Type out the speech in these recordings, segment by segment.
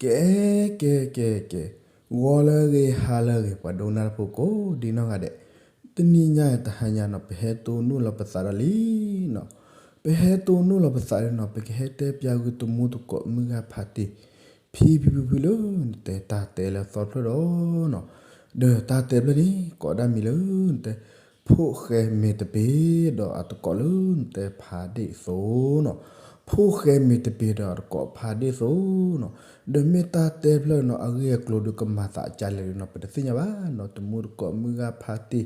ကဲ ကဲ ကဲ ကဲ, ဂီၤလၢအဂ့ၤ ဟါလၢအဂ့ၤ ပှၤဒိကနၣ်တၢ်ဖိကိးဒံနီၢ်ဂၤဒဲး, တနံၤညါတဟါညါနီၤ ပဟဲတိၢ်နီၣ်လီၤပသးဒီးလံနီၤ, ပဟဲတိၢ်နီၣ်လီၤပသးဒီးနီၤ ပကဟဲတဲပၠးဂုာ်တမူတကိးမုၢ်ဂၤဖါတံၢ် ဖံဖံဖုဖုလၢနတဲတၢ်တဲလၢသီတဖျၢၣ်ဒီးနီၤ, ဒီးတၢ်တဲဖျၢၣ်န့ၣ် ကိးဒၣ်မံၤလၢနတဲ ဖိၣ်ဃဲမ့ၢ်တပ့ၤဒီးအတကိးလၢနတဲဖါဒ့ၣ်သိနီၤ, ဖိၣ်ဃဲမ့ၢ်တပ့ၤဒီးအတကိးဖါဒ့ၣ်သိနီၤ, ဒီးမ့ၢ်တၢ်တဲဖျၢၣ်နီၤ အဂ့ၢ်အကျိၤဒုးကမၤသးကလဲာ်ဒုးနီၤ ပတသ့ၣ်ညါဘၣ်နီၤ တမူတကိးမုၢ်ဂၤဖါတံၢ်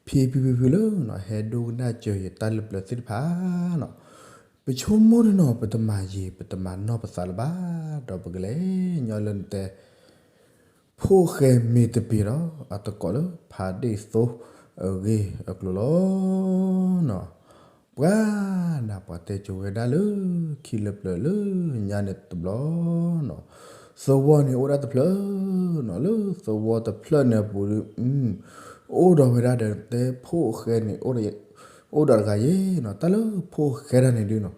ဖံဖံဖုဖုလၢနီၤ ဟဲဒိကနၣ်စၢၤယတၢ်လၢပျၢၤသ့ၣ်တဖၣ်နီၤ, ပဆိကမိၣ်န့ၣ်နီၤ ပတမၤယံာ် ပတမၤနီၢ်ပသးလၢၤဘၣ်, ဒီးပကလဲၤညီလၢနတဲ ဖိၣ်ဃဲမ့ၢ်တပ့ၤဒီး အတကိးလၢဖါဒ့ၣ်သိ အဂ့ၢ်အကျိၤလီၤနီၤ, ပှၤနၤပှၤတဲကိၤဝဲဒၣ်လၢ ခံလၢပျၢၤလၢညါန့ၣ်တဘျီနီၤ, သဝီန့ၣ်အိၣ်ဒၣ်တဖျၢၣ်နီၤ, လၢသဝီတဖျၢၣ်န့ၣ်အပူၤဒီး အိၣ်ဒီးဝဲဒၣ်ဒီးတဲဖိၣ်ဃဲန့ၣ် အိၣ်ဒီးတဂၤယဲနီၤ, တၢ်လၢဖိၣ်ဃဲတဂၤန့ၣ်ဒုးနီၤ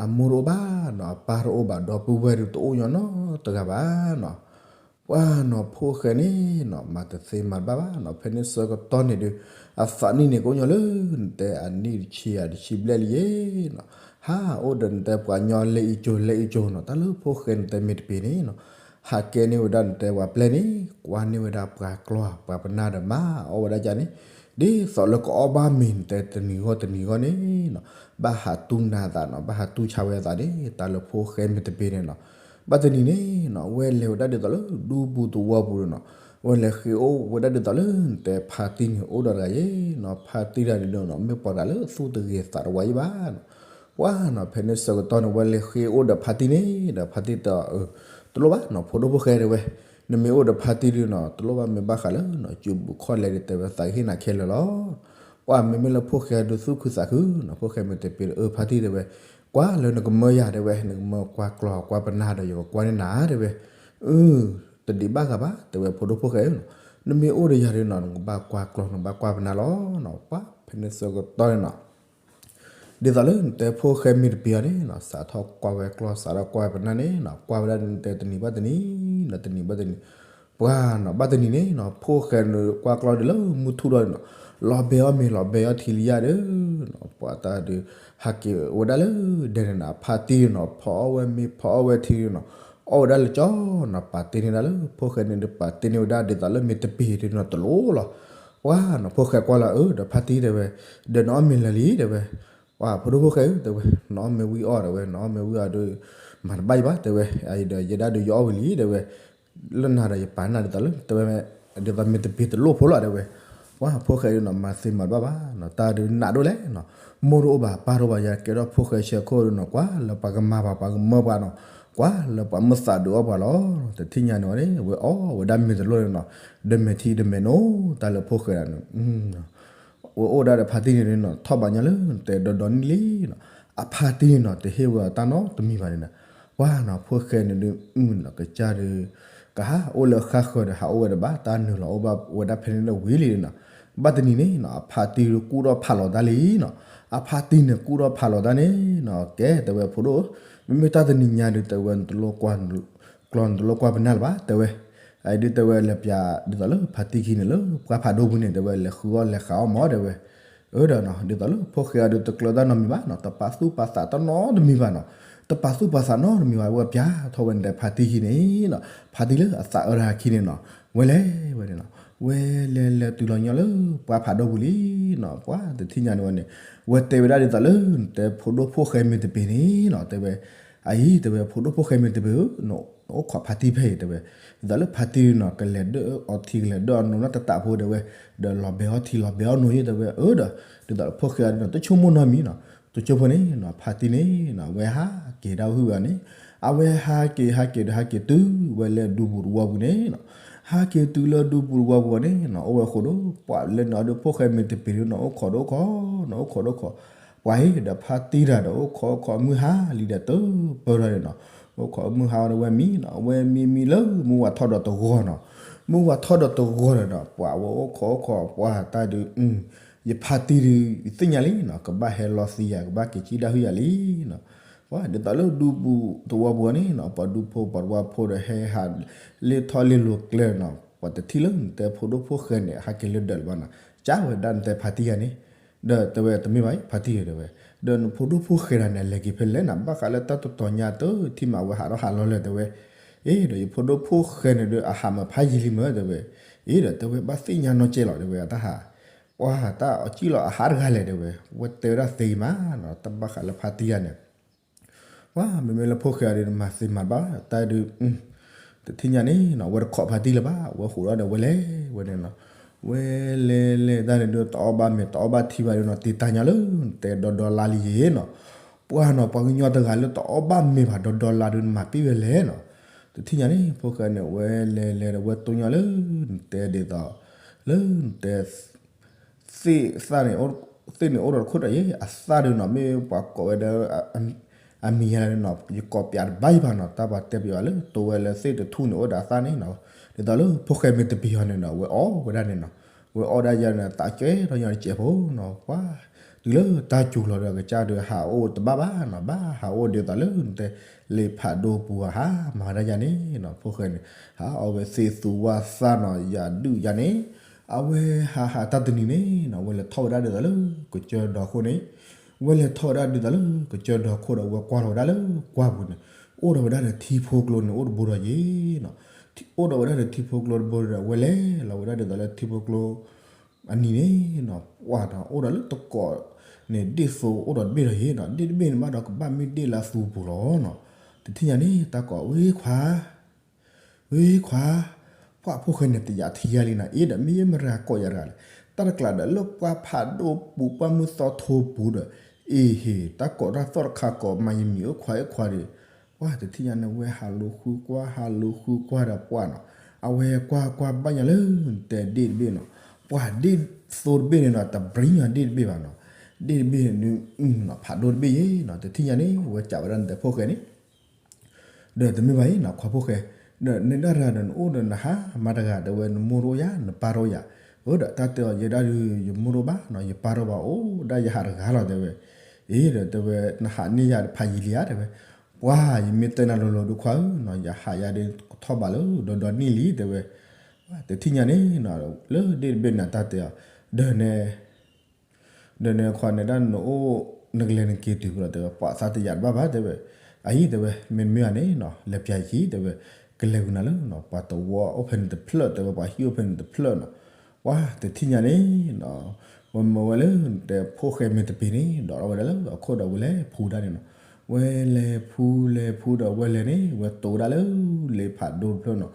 အမိၢ်တအိၣ်ဘၣ်နီၤ အပၢ်တအိၣ်ဘၣ် ဒီပုၢ်ဝဲၢ်ဒုးတအိၣ်ညီနီတဂၤဘၣ်နီၤ, ပှၤနီၤဖိၣ်ဃဲန့ၣ်နီၤ မၤတသ့မၤတဘၣ်ဘၣ်နီၤ ဖဲန့ၣ်ဆၢကတီၢ်န့ၣ်ဒုး အသးနံၣ်န့ၣ်ကအိၣ်ညီလၢနတဲအနံၣ်တဆံယၤတဆံဘျဲၣ်လံယဲနီၤ, ဟးအိၣ်ဒီးနတဲပှၤညီလဲအံၤကၠိၤလဲအံၤကၠိၤနီၤ, တၢ်လၢဖိၣ်ဃဲနတဲမ့ၢ်တပ့ၤန့ၣ်နီၤ ဟးကဲန့ၢ်ဝဲဒၣ်နတဲပှၤပျဲၢ်န့ၣ် ကွၢ်န့ၢ်ဝဲဒၣ်ပှၤကျီၢ်ပှၤပနၢ်ဒီးမၤအီၣ်ဝဲဒၣ်ကန့ၣ်, ဒ်သိးလၢကအီၣ်ဘၣ်မ့ၤနတဲတနံၤဂီၢ်တနံၤဂီၢ်န့ၣ်နီၤ, ဘၣ်ဟးတူၢ်နၤသးနီၤ ဘၣ်ဟးတူၢ်ဆါဝဲအသးန့ၣ် တၢ်လၢဖိၣ်ဃဲမ့ၢ်တပ့ၤန့ၣ်နီၤ, ဘၣ်တနံၤန့ၣ်နီၤ ဝဲလဲၤဝဲဒၣ်ဒ်သိးလၢဒူပူၤသဝီပူၤန့ၣ်နီၤ, ဝဲလဲၤဃ့အိၣ်ဝဲဒၣ်ဒ်သိးလၢနတဲဖါတံၢ်န့ၣ် အိၣ်ဒီးတဂၤယဲနီၤ, ဖါတံၢ်တဂၤန့ၣ်ဒုးနီၤ မ့ၢ်ပှၤတဂၤလၢသူၣ်တဂ့ၤသးတဝါယံၤဘၣ်နီၤ, ပှၤနီၤ ဖဲန့ၣ်ဆၢကတီၢ်န့ၣ် ဝဲလဲၤဃ့အိၣ်ဒီးဖါတံၢ်န့ၣ်ဒီး ဖါတံၢ်တဲအီၤ တလိၣ်ဘၣ်နီၤ ဖိဒိၣ်ဖိၣ်ဃဲတဲဝဲ, နမ့ၢ်အိၣ်ဒီးဖါတံၢ်ဒုးနီၤ တလိၣ်ဘၣ်မ့ၢ်ဘၣ်ဃးလၢနီၤ စူးဘူးခီၣ်လဲၤဒုးတဲဝဲသးကဟ့ၣ်နၤခဲလၢာ်လီၤ, ပှၤမ့မ့ၢ်လၢဖိၣ်ဃဲဒုးသူၣ်ခုသးခုနီၤ ဖိၣ်ဃဲမ့ၢ်တပ့ၤဒီး အၢ ဖါတံၢ်တဲဝဲ, ကွၢ်လၢနကမၢယၤတဲဝဲ နကမၢကွၢ်ကျီၢ်ကွၢ်ပနၢ်ဒီး ယကကွၢ်န့ၢ်နၤတဲဝဲ, အၢ တဒံးဘၣ်ဂၤဘၣ်တဲဝဲ ဖိဒိၣ်ဖိၣ်ဃဲဧၢနီၤ, နမ့ၢ်အိၣ်ဒီးယၤဒုးနီၤ နကဘၣ်ကွၢ်ကျီၢ်နကဘၣ်ကွၢ်ပနၢ်လီၤနီၤ, ပှၤဖဲန့ၣ်ဆၢကတီၢ်န့ၣ်နီၤ ဒ်သိးလၢနတဲဖိၣ်ဃဲမ့ၢ်တပ့ၤအီၤန့ၣ်နီၤ စးထီၣ်ကွၢ်ဝဲကျီၢ် စးထီၣ်ကွၢ်ဝဲပနၢ်န့ၣ်နီၤ ကွၢ်ဝဲဒၣ်နတဲတနံၤဘၣ်တနံၤနီၤ တနံၤဘၣ်တနံၤ, ပှၤနီၤ ဘၣ်တနံၤန့ၣ်နီၤ ဖိၣ်ဃဲန့ၣ်ကွၢ်ကျီၢ်ဒုးလၢမုၢ်ထူၣ်ဒီးနီၤ လီၤဘဲအီၣ်မ့ၤလီၤဘဲအီၣ်ထံလံယၤဒီးနီၤ ပှၤတၢ်ဒုး ဟးက့ၤဝဲဒၣ်လၢဒဲန့ၣ်နီၤ ဖါတံၢ်နီၤ ဖီအီၣ်ဝဲမ့ၤဖီအီၣ်ဝဲထံနီၤ အီၣ်ဝဲဒၣ်လၢကၠီနီၤ ပာ်တ့ၢ်န့ၢ်ဒၣ်လၢ ဖိၣ်ဃဲန့ၣ်ဒုးပာ်တ့ၢ်န့ၢ်ဝဲဒၣ်ဒ်သိးလၢမ့ၢ်တပ့ၤဒုးနီၤ တလိၣ်လီၤ, ပှၤနီၤ ဖိၣ်ဃဲကွၢ်လီၤ အၢ ဒီးဖါတံၢ်တဲဝဲ, ဒီးနအီၣ်မ့ၤလၢာ်လံတဲဝဲ, ပှၤဖိဒိၣ်ဖိၣ်ဃဲဧၢတဲဝဲ, နအီၣ်မ့ၤဝံၤအီၣ်တဲဝဲ နအီၣ်မ့ၤဝံၤအီၣ်ဒီး မၤတဘၣ်ယံၤဘၣ်တဲဝဲ, အအံၤဒီးယဲဒၣ်ဒုးယအီၣ်ဝံၤလံတဲဝဲ, လၢနၤဒီးယပာ်နၤဒ်သိးလၢတဲဝဲ, ဒ်သိးမ့ၢ်တပ့ၤတလိၣ်ဖိလီၤတဲဝဲ, ပှၤဖိၣ်ဃဲဒုးနီၤ မၤသ့မၤတဘၣ်ဘၣ်နီၤ တၢ်ဒုးနးဒိၣ်လဲၣ်နီၤ, မိၢ်တအိၣ်ဘၣ်ပၢ်တအိၣ်ဘၣ် ယကဲထီၣ်ဖိၣ်ဃဲဆဲခိၣ်ဒုးနီၤ ကွၢ်လၢပှၤကမၤပှၤ ပှၤကမၢပှၤနီၤ, ကွၢ်လၢပှၤမ့ၢ်သးဒုးအီၣ်ပှၤလီၤ, တထံၣ်ညါန့ၣ်ဝဲန့ၣ် ဝဲအီၣ်ဝဲဒၣ်မ့ၤတလိၣ်န့ၣ်နီၤ, ဒီးမဲာ်ထံဒီးမဲာ်နိ တၢ်လၢဖိၣ်ဃဲဒၣ်န့ၣ် ဝဲအိၣ်ဒၣ်ဒီးဖါတံၢ်န့ၣ်ဒုးနီၤ ထီၣ်ဘးညီလၢတဲဒီဒီနံၣ်လံနီၤ, အဖါတံၢ်န့ၣ်နီၤ တဟ့ၣ်ဝဲအတၢ်နီတမံၤဘၣ်န့ၣ်နီၤ, ပှၤနီၤ ဖိၣ်ဃဲန့ၣ်ဒုးနီၤ ကစၢ်ဒုး ကဟးအိၣ်လၢဃၣ်ဃၢၤဒီး ဟးအိၣ်ဝဲတဘၣ် တၢ်နုာ်လီၤအိၣ်ဘၣ်ဝဲဒၣ်ဖဲန့ၣ်လၢဝံၤလံနီၤ, ဘၣ်တနံၤန့ၣ်နီၤ အဖါတံၢ်ဒုးကူၣ်ထီၣ်ဖးလီၤတၢ်လံနီၤ, အဖါတံၢ်န့ၣ်ကူၣ်ထီၣ်ဖးလီၤတၢ်န့ၣ်နီၤ ကဲတဲဝဲဖိဒိၣ်, မ့မ့ၢ်တၢ်တနံၤညါဒုးတဲဝဲ နတလိၣ်ကွၢ် ကျီၢ်နတလိၣ်ကွၢ်ပနၢ်လၢၤဘၣ်တဲဝဲ, အအံၤဒုးတဲဝဲလဲၤပၠးဒ်သိးလၢဖါတံၢ်ခံန့ၣ် လၢပှၢ်ဖးဒိၣ်ပူၤန့ၣ် တဲဝဲလဲၤဃုအီၣ်လဲၤဃးအီၣ်မးတဲဝဲ, အၢဒီးနီၤ ဒ်သိးလၢဖိၣ်ဃဲအံၤဒုးတကျၢၤတၢ်နီတမံၤဘၣ်နီၤ တပာ်သူၣ်ပာ်သးတၢ်နီတမံၤဘၣ်နီၤ, တပာ်သူၣ်ပာ်သးနီတမံၤဘၣ် ဝဲပၠးထီၣ်ဝဲန့ၣ်ဒီးဖါတံၢ်ခံန့ၣ်နီၤ ဖါတံၢ်လၢအသးအၢတဂၤခံန့ၣ်နီၤ, ဝဲလဲၤဝဲန့ၣ်နီၤ, ဝဲလဲၤလဲၤတုၤလီၤညီလၢပှၢ်ဖးဒိၣ်ပူၤလံနီၤ ပှၤတထံၣ်ညါန့ၣ်ဝဲန့ၣ်, ဝဲတဲဝဲဒၣ်ဒ်သိးလၢ နတဲဖိဒိၣ်ဖိၣ်ဃဲမ့ၢ်တပ့ၤန့ၣ်နီၤ တဲဝဲ, အအံၤတဲဝဲဖိဒိၣ်ဖိၣ်ဃဲမ့ၢ်တပ့ၤဧၢ နအိၣ်ခိးဖါတံၢ်ဖဲအံၤတဲဝဲ, ဒ်သိးလၢဖါတံၢ်နီၤ ကလဲၤဒၢအီထံကလဲၤဒၢအီနိၤနီတတးဖိတဲဝဲ, ဒီးလီၤဘဲအီထံလီၤဘဲအီနိၤယဲၢ်တဲဝဲ, အၢဒီး ဒ်သိးလၢဖိၣ်ဃဲအံၤဒုးနီၤ တဆိကမိၣ်နီတမံၤနီၤ, တဆိကမိၣ်န့ၣ်နီၤ ဖါတံၢ်န့ၣ်နီၤ အဝဲဟးက့ၤဒၣ်ဟုၣ်ဝဲန့ၣ်, အဝဲဟးက့ၤဟးက့ၤဒီးဟးက့ၤတုၤဝဲလၢဒူပူၤတဝီပူၤန့ၣ်နီၤ, ဟးက့ၤတုၤလၢဒူပူၤတဝီပူၤန့ၣ်နီၤ အိၣ်ဝဲဃိဒီး ပှၤလဲၤနုာ်အီၤဒီးဖိၣ်ဃဲမ့ၢ်တပ့ၤဒုးနီၤ အိၣ်ခိးဒီးအိၣ်ခိး, နီၤအိၣ်ခိးဒီးအိၣ်ခိး, ပှၤအံၤဒီးဖါတံၢ်တၢ်ဒီးအိၣ်ခိးအိၣ်ခိးမုၢ်ဟါလံဒီးတပၢၢ်ထီၣ်န့ၣ်နီၤ, အိၣ်ခိးမုၢ်ဟါဒီးဝဲမံနီၤ ဝဲမံမံလၢမုၢ်ဝါထီၣ်ဒီးတဂီၤနီၤ, မုၢ်ဝါထီၣ်ဒီးတဂီၤဒီးနီၤ ပှၤဝဲအိၣ်ခိးအိၣ်ခိး ပှၤတၢ်ဒုး ယဖါတံၢ်ဒုး ယသ့ၣ်ညါလံနီၤ ကဘၣ်ဟဲလီၤသံယၤ ကဘၣ်က့ၤကံၣ်ဒၣ်ဟုၣ်ယၤလံနီၤ, ဒ်သိးလၢဒူပူၤသဝီပူၤန့ၣ်နီၤ ပှၤဒူဖိပှၤတဝၢဖိဒီးဟဲဟး လ့ၢ်ထီၣ်လ့ၢ်လီၤကျဲနီၤ ပှၤတထံၣ်လၢနတဲဖိဒိၣ်ဖိၣ်ဃဲန့ၣ် ဟဲက့ၤလၢဒၢးလၢၤဘၣ်နီၤ ကၢ်ဝဲဒၣ်နတဲဖါတံၢ်ယၤန့ၣ် ဒီးတဲဝဲတမ့ၢ်ဘၣ်အံၤ ဖါတံၢ်ဧၢ တဲဝဲ, ဒီးနဖိဒိၣ်ဖိၣ်ဃဲဒၣ်န့ၣ် အလဲၤက့ၤဖဲလဲၣ်နၤ ဘၣ်ဃးလၢတၢ်တတီၤညါတထံၣ်မး အဝဲဟးထီၣ်ဟးလီၤလဲၣ် တဲဝဲ, အ့ ဒီးယဖိဒိၣ်ဖိၣ်ဃဲန့ၣ်ဒီး အဟးမၤဖးယံာ်လံမ့ၢ် တဲဝဲ, အ့ ဒီးတဲဝဲဘၣ်သ့ၣ်ညါနီၢ်ကဲလီၤ တဲဝဲ အတၢ်ဟး, ပှၤတၢ်အီၣ်ကံၣ်လီၤအဟးတဂၤလဲၣ် တဲဝဲ, ဝဲတဲဝဲဒၣ်သ့မးနီၤ တၢ်ဘၣ်ဃးလၢဖါတံၢ်ယၤန့ၣ် ပှၤမ့မ့ၢ်လၢဖိၣ်ဃဲအီၤဒီး နမၤသ့မၤဘၣ် တၢ်ဒုး, တထံၣ်ညါန့ၣ်နီၤ ဝဲတခိးဖါတံၢ်လၢၤဘၣ် ဝဲဃိးဒီးဝဲလဲၤဝဲန့ၣ်နီၤ, ဝဲလဲၤလဲၤတၢ်န့ၣ်ဒီး တအီၣ်ဘၣ်မ့ၤတအီၣ်ဘၣ်ထံဘၣ်ဒီးနီၤ တ့တၢ်ညါလၢ နတဲဒီဒီလါလံယ့ၤနီၤ, ပှၤနီၤ ပှၤကညီတဂၤလၢတအီၣ်ဘၣ်မ့ၤဘၣ်ဒီဒီလါဒီး နမၤပ့ၢ်ဝဲလဲၣ်နီၤ, တထံၣ်ညါန့ၣ် ဖိၣ်ဃဲန့ၣ် ဝဲလဲၤလဲၤဒီး ဝဲတိၢ်ညါလၢ နတဲဒ်သိး လၢနတဲ သ့ၣ်သၣ်န့ၣ်, သ့ၣ်န့ၣ်အိၣ်ဒီးတခိၣ်ဒီးယ့ၤ အသၣ်ဒီးနီၤ မ့ၢ်ပှၤကိးဝဲဒီး အမံၤယၤန့ၣ်နီၤ ယကိးပၠးတဘၣ်ယံၤဘၣ်နီၤ တၢ်ပှၤတဲပယီၤလၢ တိဝဲလၢသ့ၣ်တထူၣ်န့ၣ် အိၣ်ဒီးအသၣ်န့ၣ်နီၤ, ဒ်သိးလၢဖိၣ်ဃဲမ့ၢ်တပ့ၤအီၤန့ၣ်နီၤ ဝဲအီၣ်ဝဲဒၣ်န့ၣ်နီၤ, ဝဲအီၣ်ဒၣ်ယၤန့ၣ် သးကဲထီၣ်ညီတစဲးဖိနီၤ ပှၤ တုၤလၢတၢ်စူၤလီၤဒီး အကစၢ်ဒီးဟးအိၣ်တဘၣ်ဘၣ်နီၤ ဘၣ်ဟးအိၣ်ဒ်သိးလၢနတဲ လ့ဖးဒိၣ်ပူၤအဟးမၤဒၣ်ယၤန့ၣ်နီၤ ဖိၣ်ဃဲန့ၣ် ဟးအီၣ်ဝဲသ့ၣ်သူဝါသၣ်နီၤ ယၤဒုၣ်ယၤန့ၣ်, အဝဲဟးဟးတၢ်တနံၤန့ၣ်နီၤ ဝဲလဲၤထီၣ်ဝဲဒၣ်ဒ်သိးလၢ ကစၢၢ်ဒီခိၣ်န့ၣ်, ဝဲလဲၤထီၣ်ဝဲဒၣ်ဒ်သိးလၢကစၢၢ်ဒီခိၣ်ဒီး ဝဲကွၢ်လီၤဝဲဒၣ်လၢကွၢ်ပူၤန့ၣ်, အိၣ်ဒီးဝဲဒၣ်ဒီးထံဖိကျိန့ၣ် အိၣ်တဘိဒီးယ့ၤနီၤ, အိၣ်ဒီးဝဲဒၣ်ဒီးထံဖိကျိတဘိဒီး ဝဲလဲၤလီၤဝဲဒၣ်ဒ်သိးလၢထံဖိကျိ အနံၤန့ၣ်နီၤ ပှၤနီၤ အိၣ်ဒီးလၢတကိးန့ၣ် ဒ့ၣ်သိအိၣ်ဒီးတဘ့ၣ်ဒီးယ့ၤနီၤ ဒ့ၣ်တဘ့ၣ်န့ၣ်ဘၣ်ဒီးကဘၣ်မ့ၢ်ဒ့ၣ်လၢအသူပူၤလီၤနီၤ, တထံၣ်ညါန့ၣ် တၢ်ကိး ဝ့ခွါ ဝ့ခွါ, ပှၤဖိၣ်ဃဲန့ၣ် တယာ်ထံယၤလံနီၤ အ့ဒီးမ့ၢ်ယဲမတၤကိးယၤတဂၤလဲၣ်, တၢ်တကျးဒီးလၢပှၤဖးဒိၣ်ပူၤ ပှၤမုၢ်သီထိပူၤဒီး အ့ဟ့ၣ် တၢ်ကိးတၢ်သီၣ်တခါကိးမၤယမံၤ အိၣ်ခွါ အိၣ်ခွါဒီး ပှၤတထံၣ်ညါန့ၣ် ဝဲဟးလူၤဃုကွၢ် ဟးလူၤဃုကွၢ်ဒီးပှၤနီၤ, အဝဲကွၢ်ကွၢ်ဘၣ်ညါလၢ နတဲဒ့ၣ်တဘ့ၣ်နီၤ, ပှၤဒ့ၣ်သိတဘ့ၣ်န့ၣ်နီၤ တဘြံၤညီဒ့ၣ်တဘ့ၣ်ဘၣ်နီၤ, ဒ့ၣ်တဘ့ၣ်န့ၣ် ဖးဒိၣ်တဘ့ၣ်ယ့ၤနီၤ တထံၣ်ညါန့ၣ် ဝဲကးဝဲဒၣ်နတဲဖိၣ်ဃဲန့ၣ် ဒီးတမ့ၢ်ဘၣ်အံၤနီၤ ခွါဖိၣ်ဃဲ, ဒီးနဲဒၣ်တဂၤဒီးနအိၣ်ဒီးနဟးမၤတဂၤ တဲဝဲ နမိၢ်တအိၣ်ယၤ နပၢ်တအိၣ်ယၤ, အၢ ဒီးတၢ်တဲအီၤ ယဲဒၣ်ဒုး ယမိၢ်တအိၣ်ဘၣ်နီၤ ယပၢ်တအိၣ်ဘၣ် အိၣ်ဒၣ်ယဟးတဂၤလီၤ တဲဝဲ, အ့ဒီးတဲဝဲ နဟးန့ၢ်ယၤတဖးယံာ်လံဧါ တဲဝဲ, ပှၤယမ့ၢ်တဲနၤလိၤလိၤဒုးခွါဧၢနီၤ ယဟးယၤဒုးထီၣ်ဘးလၢဒီဒီနံၣ်လံ တဲဝဲ, တထံၣ်ညါန့ၣ်နီၤ လၢဒ့ၣ်တဘ့ၣ်န့ၣ် တၢ်တဲအီၤ, ဒီးနဲ ဒီးနဲခွါန့ၣ်ဒၣ်နအိၣ် နကလဲၤနက့ၤတုၤဖဲလဲၣ် တဲဝဲ ပှၤသးတယာ်တဘၣ်ဘၣ် တဲဝဲ, အအံၤ တဲဝဲ မ့တမ့ၢ်ဘၣ်န့ၣ်နီၤ လဲၤပၠးယခံ တဲဝဲ, ကလဲၤဝံၤနၤလၢနီၤ ပှၤသဝီအိၣ်ဖဲန့ၣ်တဖျၢၣ် တဲဝဲ ပှၤဟံၣ်အိၣ်ဖဲန့ၣ်တဖျၢၣ်နီၤ, ပှၤတထံၣ်ညါန့ၣ်နီၤ ဝဲမၢဝဲလၢ နတဲဖိၣ်ဃဲမ့ၢ်တပ့ၤန့ၣ် ဒိးထီၣ်ဝဲဒၣ်လၢအခိၣ်ဒီးဝဲလဲၤဖှူဒၣ်န့ၣ်နီၤ, ဝဲလဲၤဖှူလဲၤဖှူဒီးဝဲလဲၤန့ၣ် ဝဲတိၤဝဲဒၣ်လၢ လ့ဖးဒိၣ်တဖျၢၣ်နီၤ,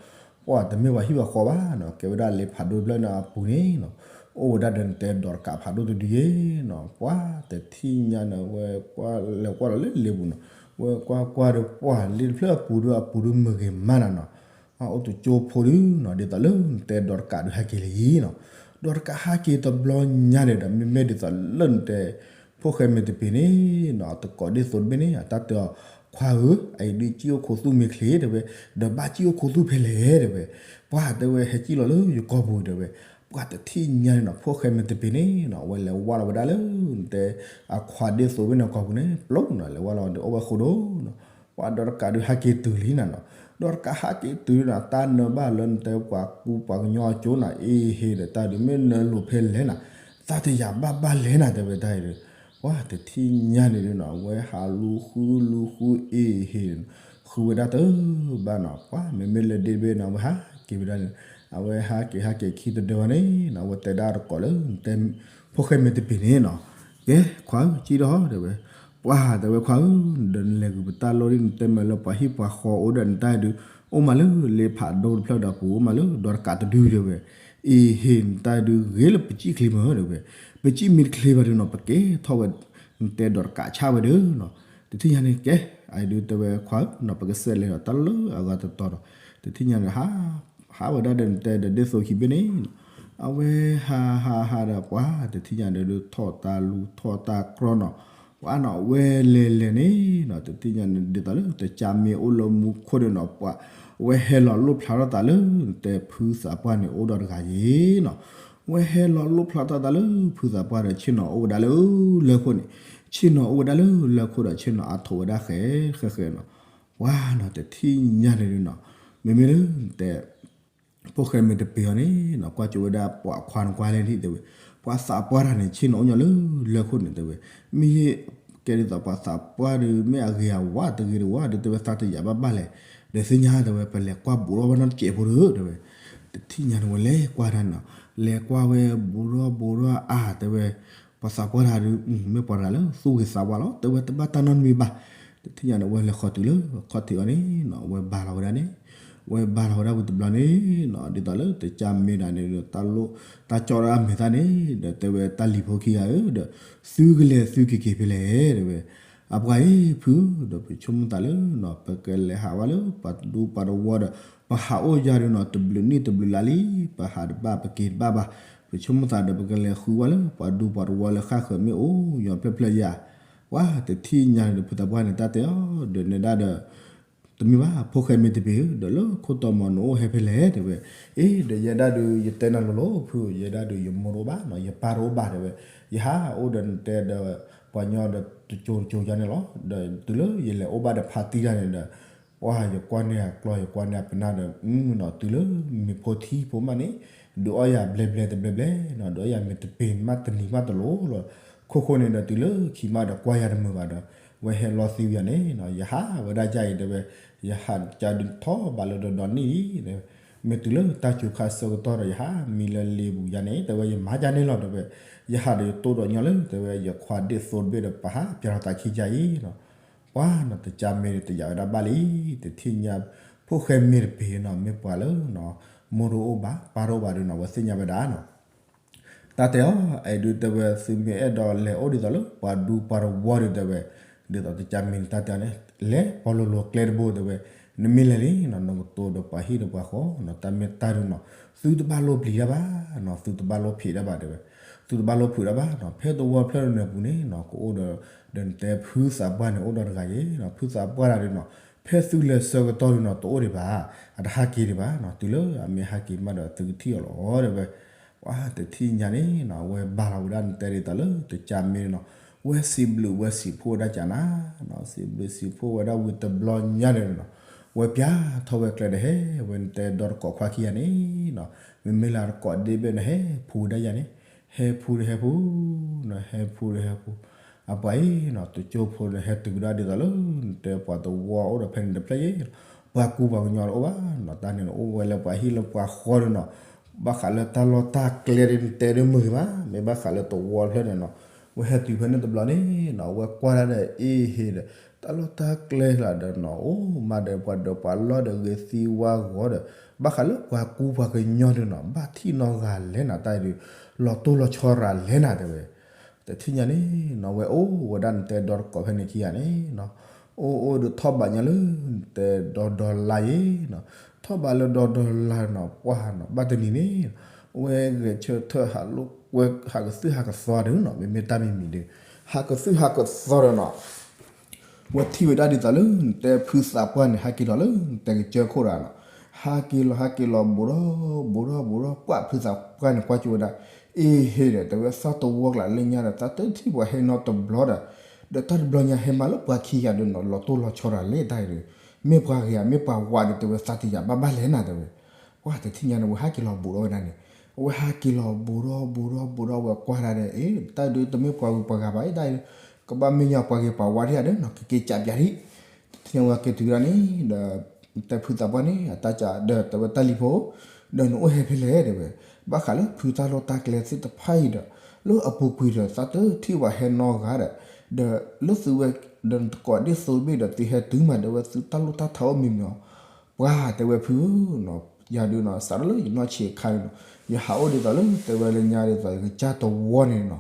ပှၤတမ့ၢ်ပှၤဟံၣ်ပှၤဃီဘၣ်နီၤ ကဲဝဲဒၣ်လ့ဖးဒိၣ်တဖျၢၣ်န့ၣ်အပူၤန့ၣ်နီၤ, အိၣ်ဝဲဒၣ်ဒီးနတဲဒီးတကးဖးဒိၣ်တဒုယ့ၤနီၤ, ပှၤတထံၣ်ညါန့ၣ် ဝဲကွၢ်လဲၤကွၢ်လီၤလၢလ့ပူၤနီၤ, ဝဲကွၢ်ကွၢ်ဒီးပှၤလ့တဖျၢၣ်အပူၤဒီးအပူၤဒီးမုၢ်ဂ့ၤမးနၤနီၤ, အိၣ်တကၠိဖိဒုနီၤ ဒ်သိးလၢနတဲဒီးတကးဒုးဟဲက့ၤလံနီၤ, ဒီးတကးဟဲက့ၤတဘျီညါန့ၣ်ဒီး မ့မ့ၢ်ဒ်သိးလၢနတဲ ဖိၣ်ဃဲမ့ၢ်တပ့ၤန့ၣ်နီၤ တကိးဒ့ၣ်သိတဘ့ၣ်န့ၣ် အတၢ်တဲအီၤ ခွါဧၢ အအံၤဒုးကံၣ်အိၣ်ခိးသူၣ်မ့ၢ်ချ့ တဲဝဲ, ဒီးဘၣ်ကံၣ်အိၣ်ခိးသူၣ်ဖဲလဲၣ် တဲဝဲ, ပှၤတဲဝဲဟဲကံၣ်လီၤလၢယကီၢ်ပူၤ တဲဝဲ, ပှၤတထံၣ်ညါန့ၣ်နီၤ ဖိၣ်ဃဲမ့ၢ်တပ့ၤန့ၣ်နီၤ အဝဲလဲၤဝါလီၤဝဲဒၣ်လၢ နတဲ အခွါဒ့ၣ်သိဘ့ၣ်န့ၣ်ကီၢ်ပူၤန့ၣ် ပျိနီၤ လဲၤဝါလီၤဒီးအိၣ်ဝဲဃိဒီးနီၤ, ပှၤဒီးတကးဒုးဟဲက့ၤတုၤလံနၤနီၤ, ဒီးတကးဟဲက့ၤတုၤန့ၣ် တၢ်နၢဘၣ်လၢနတဲပှၤကူပှၤကညီအကၠိနၤ အ့ဟ့ၣ်ဒီးတၢ်ဒုးမ့ၢ်နၢလိာ်ဖဲလဲၣ်နၤ, သးတယာ်ဘၣ်ဘၣ်လဲၣ်နၤ တဲဝဲတၢ်အံၤဒီး ပှၤတထံၣ်ညါန့ၣ်ဒုနီၤ ဝဲဟးလူၤဃုလူၤဃုအ့ဟ့ၣ် ဃုဝဲဒၣ်တဘၣ်နီၤ, ပှၤမ့မ့ၢ်လၢဒ့ၣ်တဘ့ၣ်န့ၣ် အဝဲဟးက့ၤဝဲဒၣ်န့ၣ်, အဝဲဟးက့ၤဟးက့ၤခံတဒၢဝဲန့ၣ်နီၤ အဝဲတဲဒၣ်တကိးလၢ နတဲ ဖိၣ်ဃဲမ့ၢ်တပ့ၤန့ၣ်နီၤ, ကဲ ခွါဧၢ ကံၣ်ဒီး တဲဝဲ, ပှၤတဲဝဲခွါဧၢ, ဒီးနလဲၤဂုာ်ပတၢ်လိၣ်ဒ်နတဲမ့ၢ်လၢပှၤဟံၣ်ပှၤဃီအိၣ်ဒီးနတၢ်ဒုး အိၣ်မးလၢလ့ဖးဒိၣ်တဖျၢၣ်ဒီးပူၤ အိၣ်မးလၢဒီးတကးတဒု တဲဝဲ, အ့ဟ့ၣ် နတၢ်ဒုးဂ့ၤလၢပစံၣ်ချ့မ့ၢ် တဲဝဲ, ပစံၣ်မ့ၢ်တချ့ဘၣ်ဒုနီၤ ပကဲထီၣ်ဝဲ နတဲဒီးတကးဆၣ်ဝဲဒၣ်နီၤ, တထံၣ်ညါန့ၣ် ကဲ အအံၤဒုတဲဝဲခွါဧၢနီၤ ပကစးလဲၤဒီးတၢ်လၢအဂၤတတီၤဒီး တထံၣ်ညါန့ၣ် ဟးဝဲဒၣ်ဒီးနတဲဒီးဒ့ၣ်သိခံဘ့ၣ်န့ၣ်နီၤ, အဝဲဟးဟးဟးဒီးပှၤ တထံၣ်ညါန့ၣ်ဒုးထီၣ်တၢ်လူၤထီၣ်တၢ်ကြီနီၤ, ပှၤနီၤ အဝဲလဲၤလဲၤန့ၣ်နီၤ တထံၣ်ညါန့ၣ် ဒ်သိးလၢတကၢ်မ့ၢ်အိၣ်လၢမူခိၣ်ဒီးနီၤ ပှၤ ဝဲဟဲလီၤလိၣ်ဖျါထီၣ်သးလၢ နတဲဖုသးပှၢ်န့ၣ် အိၣ်ဒီးတဂၤယ့ၤနီၤ, ဝဲဟဲလီၤလိၣ်ဖျါထီၣ်သးလၢဖုသးပှၢ်ဒီးဆ့ၣ်နီၤအိၣ်ဝဲဒၣ်လၢလၢၢ်ခိၣ်န့ၣ်, ဆ့ၣ်နီၤအိၣ်ဝဲဒၣ်လၢလၢၢ်ခိၣ်ဒီး ဆ့ၣ်နီၤအါထီၣ်ဝဲဒၣ်ဃဲဃဲဃဲနီၤ, ပှၤနီၤ တထံၣ်ညါန့ၣ်နီၤ, မ့မ့ၢ်လၢတဲ ဖိၣ်ဃဲမ့ၢ်တပ့ၤအီၤန့ၣ်နီၤ, ကွၢ်ကၠိဝဲဒၣ်ပှၤခွါန့ၣ်ကွၢ်လဲၣ်န့ၣ်တဲဝဲ, ပှၤသးပှၢ်တၢ်န့ၣ် ဆ့ၣ်နီၤအိၣ်ညီလၢလၢၢ်ခိၣ်န့ၣ်တဲဝဲ, မ့ၢ်ကဲဒ်သိးပှၤသးပှၢ်ဒီး မ့ၢ်အဂ့ၤအဝါတဂ့ၤတဝါဒီး တဲဝဲသးတယာ်ဘၣ်ဘၣ်လဲၣ်, ဒီးသ့ၣ်ညါတဲဝဲ ပလဲၤကွၢ်ဘူးထီၣ်ဘၣ်နီတစဲးဖိဒီး တဲဝဲ, တထံၣ်ညါန့ၣ်ဝဲလဲၤကွၢ်တၢ်နီၤ, လဲၤကွၢ်ဝဲဘူးထီၣ်ဘူးထီၣ်အါတဲဝဲ, ပှၤသးပှၢ်တၢ်ဒီး မ့ၢ်ပှၤတဂၤလၢသူၣ်ဂ့ၤသးဝါလီၤ, တဲဝဲတဘၣ်တၢ်နီတမံၤဘၣ်, တထံၣ်ညါန့ၣ် ဝဲလဲၤဃီၤတုၤလၢခီၣ်ထံးအီၤန့ၣ်နီၤ, ဝဲဘါလီၤဝဲဒၣ်န့ၣ်, ဝဲဘါလီၤဝဲဒၣ်ဝံၤတဘျီန့ၣ်နီၤ, ဒ်သိးလၢတကၢ်မ့ၢ်ဒၣ်န့ၣ် တၢ်လိၣ်တၢ်ကၠီၣ်ဒၣ်အမဲာ်သၣ်န့ၣ် ဒီးတဲဝဲတၢ်လံၤဖိခံဂၤဧၢ, ဒီးသုကလဲၤသုက့ၤက့ၤဖဲလဲၣ်တဲဝဲ, အပှၤအံၤဖုဧၢ, ဒီးပဆိကမိၣ်သးလၢနီၤ ပကလဲၤဟးဝဲလၢပှၤဒူပှၤတဝီဒီး ပဟးအိၣ်ယၤဒီးနီၤ တဘျုးနံၣ်တဘျုးလါလံ, ပဟးတဘၣ်ပက့ၤတဘၣ်ဘၣ်, ပဆိကမိၣ်သးဒီး ပကလဲၤဃုဝဲလၢပှၤဒူပှၤတဝီလၢဃၣ်ဃၢၤမ့ၣ်အူယွၤဖျၢၣ်ဖျၢၣ်ယၤ, ပှၤတထံၣ်ညါန့ၣ်ဒီး ဖုသးပှၢ်န့ၣ်တၢ်တဲအီၤ, ဒီးနဲဒၣ်ဒီး တမ့ၢ်ဘၣ် ဖိၣ်ဃဲမ့ၢ်တပ့ၤဧၢ, ဒီးလၢခိၣ်တီမီၤနအိၣ်ဟဲဖဲလဲၣ်တဲဝဲ, အ့ ဒီးယဲဒၣ်ဒီး ယတဲနၤလိၤလိၤဖု, ယဲဒၣ်ဒီးယမိၢ်တအိၣ်ဘၣ်နီၤ, ယပၢ်တအိၣ်ဘၣ်တဲဝဲ, ယဟးအိၣ်ဒီးနတဲဒီး ပှၤညီဒီးတကၠိၤတကၠိၤယါန့ၣ်လီၤ, ဒီးတုၤလၢယလဲၤအိၣ်ဘၣ်ဒီးဖါတံၢ်တၢ်န့ၣ်ဒီး ပှၤယကွၢ်န့ၢ်အကျီ ယကွၢ်န့ၢ်အပနၢ်ဒီး နီၤ တုၤလၢမ့ၢ်ဖိထံဖိမးန့ၣ် ဒုးအီၣ်ယၤဘျဲဘျဲတဘျဲဘျဲနီၤ, ဒုးအီၣ်ယၤမ့ၢ်တပ့ၤမးတနံၤမးတလိၤလီၤ, ခိၣ်ဃိန့ၣ်ဒီး တုၤလၢခံမးဒီးကွၢ်ယၤတမုာ်ဘၣ်ဒီး ဝဲဟဲလီသံဝံၤယၤန့ၣ်နီၤ, ယဟးဝဲဒၣ်ယါအံၤတဲဝဲ, ယဟးကဒီးထီၣ်ဘးလၢဒီဒီနံၣ်လံ မ့ၢ်တုၤလၢတၢ်စူၤခါဆၢကတီၢ်ဒီး ယဟးမံလၢလ့ပူၤယါန့ၣ် တဲဝဲ ယမၤယါန့ၣ်လီၤတဲဝဲ, ယဟးဒီးယတိၢ်ဒီးညီလၢ တဲဝဲ ယခွါဒ့ၣ်သိတဘ့ၣ်ဒီး ပဟးပၠးထီၣ်သးခံယါအံၤနီၤ, ပှၤနီၤ တကၢ်မ့ၢ်တယာ်ဝဲဒၣ်ဘၣ်လံ, တထံၣ်ညါ ဖိၣ်ဃဲမ့ၢ်တပ့ၤနီၤ မ့ၢ်ပှၤလၢနီၤ မိၢ်တအိၣ်ဘၣ် ပၢ်တအိၣ်ဘၣ်ဒီးနီၤ ဝဲသ့ၣ်ညါဝဲဒၣ်နီၤ တၢ်တဲအီၤ အဲၣ်ဒုးတဲဝဲ သုမ့ၢ်အဲၣ်ဒိးလဲၤအိၣ်ဒ်သိးလၢ ပှၤဒူပှၤတဝီဒီးတဲဝဲ, ဒ်သိးတကၢ်မ့ၢ်န့ၣ် တၢ်တဲအီၤန့ၣ် လဲၤပီလိၤလိၤကျဲတဘိတဲဝဲ, နမ့ၢ်လဲၤလံနီၤ နကတိၤဒီးပှၤဟံၣ်ဒီးပှၤဃီနီၤ တၢ်မ့ၢ်တၢ်ဒုးနီၤ သုတဘၣ်လိၣ်ပျံၤတၢ်ဘၣ်နီၤ သုတဘၣ်လိၣ်ဖံးတၢ်ဘၣ်တဲဝဲ, သုတဘၣ်လိၣ်ဖုးတၢ်ဘၣ်နီၤ ဖဲတဝီဖျၢၣ်တနၢၤပူၤန့ၣ်နီၤ ကအိၣ်ဒီး ဒီးနတဲဖုသးပှၢ်န့ၣ် အိၣ်ဒီးတဂၤယဲနီၤ ဖုသးပှၢ်တၢ်ဒုးနီၤ ဖဲသုလဲၤဆၢကတီၢ်ဒုးနီၤ တအိၣ်ဒံးဘၣ်, အတဟးက့ၤဒံးဘၣ်နီၤ တုၤလၢအမ့ၢ်ဟးက့ၤမးဒီးသုကထံၣ်အီၤလီၤတဲဝဲ, ပှၤတထံၣ်ညါန့ၣ်နီၤ အဝဲဘါလီၤဝဲဒၣ်နတဲဒ်သိးလၢတကၢ်မ့ၢ်နီၤ ဝဲစံးဘျုးဝဲစံးဖှိၣ်ဝဲဒၣ်ကၢ်နၤနီၤ စံးဘျုးစံးဖှိၣ်ဝဲဒၣ်ဝံၤတဘျီညါန့ၣ်နီၤ ဝဲပၠးထီၣ်ဝဲကျဲဒီးဟဲဝဲနတဲဒီတကိးခွါခံဂၤန့ၣ်နီၤ မ့မ့ၢ်လၢတကိးဒ့ၣ်ဘ့ၣ်န့ၣ် ဟဲဖူဝဲဒၣ်ယၤန့ၣ် ဟဲဖူဒီးဟဲဖူနီၤ ဟဲဖူဒီးဟဲဖူ, အပှၤအံၤနီၤ တကၠိဖိန့ၣ် ဟဲတုၤကဒီးဒ်သိးလၢ နတဲပှၤတဝီအိၣ်ဒီးဖဲန့ၣ်တဖျၢၣ်အံၤ, ပှၤကူပှၤကညီတအိၣ်ဘၣ်နီၤ တၢ်န့ၣ်အိၣ်ဝဲလၢပှၤဟံၣ်လၢပှၤဃီဒီးနီၤ, ဘၣ်ဃးလၢတၢ်လီၢ်တၢ်ကျဲဒ်နတဲဒ်မုာ်ဂ့ၤမး မ့ၢ်ဘၣ်ဃးလၢတဝီတဖျၢၣ်န့ၣ်နီၤ, ဝဲဟဲတုၤဖဲန့ၣ်တဘျီန့ၣ်နီၤ ဝဲကွၢ်ဒၣ်ဒီးအ့ဟ့ဒီး တၢ်လီၢ်တၢ်ကျဲလၢဒီးနီၤ အိၣ်မးဒီးပှၤဒီးပှၤလီၢ်ဒီးဂ့ၤသံဝါဂီၤဒီး ဘၣ်ဃးလၢပှၤကူပှၤကညီဒ်နီၤ ဘၣ်ထံၣ်နီၢ်ဂၤလဲၣ်နၤတၢ်အံၤဒီး လီၤတိၢ်လီၤဆီရၤလဲၣ်နၤတဲဝဲ, တထံၣ်ညါန့ၣ်နီၤ ဝဲအိၣ်ဝဲဒၣ်နတဲဒီတကိးဖဲန့ၣ်ခံဂၤန့ၣ်နီၤ, အိၣ်အိၣ်ဒီးထီၣ်ဘးညါလၢ နတဲဒီဒီလါယဲနီၤ, ထီၣ်ဘးလၢဒီဒီလါနီၤ ပှၢ်နီၤ ဘၣ်တနံၤန့ၣ် ဝဲဂဲၤဆၢထၢၣ်ဟးလိာ်ကွဲ ဟးကသုၣ်ဟးကသီဒီးနီၤ မ့မ့ၢ်တၢ်မံၤမံၤဒီး ဟးကသုၣ်ဟးကသီဒီးနီၤ ဝဲထံၣ်ဝဲဒၣ်ဒ်သိးလၢ နတဲဖုသးပှၢ်န့ၣ် ဟးက့ၤလီၤလၢ နတဲကစၢၢ်ခိၣ်တဂၤနီၤ, ဟးက့ၤလီၤ ဟးက့ၤလီၤ ဘူးထီၣ် ဘူးထီၣ် ဘူးထီၣ် ပှၢ်ဖုသးပှၢ်န့ၣ် ကွၢ်ကၠိဝဲဒၣ်, အ့ဟ့ဒီး တဲဝဲသးတဝီကျးလၢညါဒီး သးတထံၣ်ပှၤဟဲနီတဘျီဒီး, ဒီးတၢ်တဘျီညါဟဲမၤလၢပှၤခံဂၤဒီးနီၤ လီၤတိၢ်လီၤဆီတၢ်လဲၣ်တၢ်အံၤဒီး, မ့ၢ်ပှၤဂ့ၤဧါ မ့ၢ်ပှၤဝါဒီး တဲဝဲသးတယာ်ဘၣ်ဘၣ်လဲၣ်နၤတဲဝဲ, ပှၢ်တထံၣ်ညါန့ၣ် ဝဲဟးက့ၤလီၤဘူးထီၣ်ဝဲဒၣ်န့ၣ်, အဝဲဟးက့ၤလီၤဘူးထီၣ် ဘူးထီၣ် ဘူးထီၣ် ဝဲကွၢ်ဒၣ်ဒီး အ့ တၢ်ဒုးတမ့ၢ်ပှၤဂုၤပှၤဂၤဘၣ် အ့ တၢ်အံၤဒီး ကဘၣ်မ့ၢ်ညီပှၤဂ့ၤပှၤဝါဒံးဧါဒီးနီၤ ကက့ၤကးပၠးဒံး, တထံၣ်ညါဝဲက့ၤတုၤဒၣ်န့ၣ်ဒီး တဲဖုသးပှၢ်န့ၣ် အတၢ်ကးဒီး တဲဝဲတၢ်လံၤဖိ, ဒီးနအိၣ်ဟဲဖဲလဲၣ်တဲဝဲ, ဘၣ်ဃးလၢဖုတၢ်လီၢ်တၢ်ကျဲသ့ၣ်တဖၣ်အံၤဒီး လၢအပူၤကွံာ်ဒီး သးတထံၣ်ပှၤဟဲနီတဂၤဒီး, ဒီးလၢသုဝဲ ဒီးနတကိးဒ့ၣ်သိတဘ့ၣ်ဒီး သုဟဲတုၤမး ဒီးဝဲသုတၢ်လိၣ်တၢ်ထးအိၣ်မံၤမံၤအီၤ, ပှၢ်တဲဝဲဖုဧၢနီၤ, ယၤဒုးနီၤ စးထီၣ်လၢယနီၢ်ဆံးအခါန့ၣ်နီၤ ယဟးအိၣ်ဒ်သိးလၢ တဲဝဲလၢညါဒ်သိး ယကစၢ်တဝီန့ၣ်နီၤ,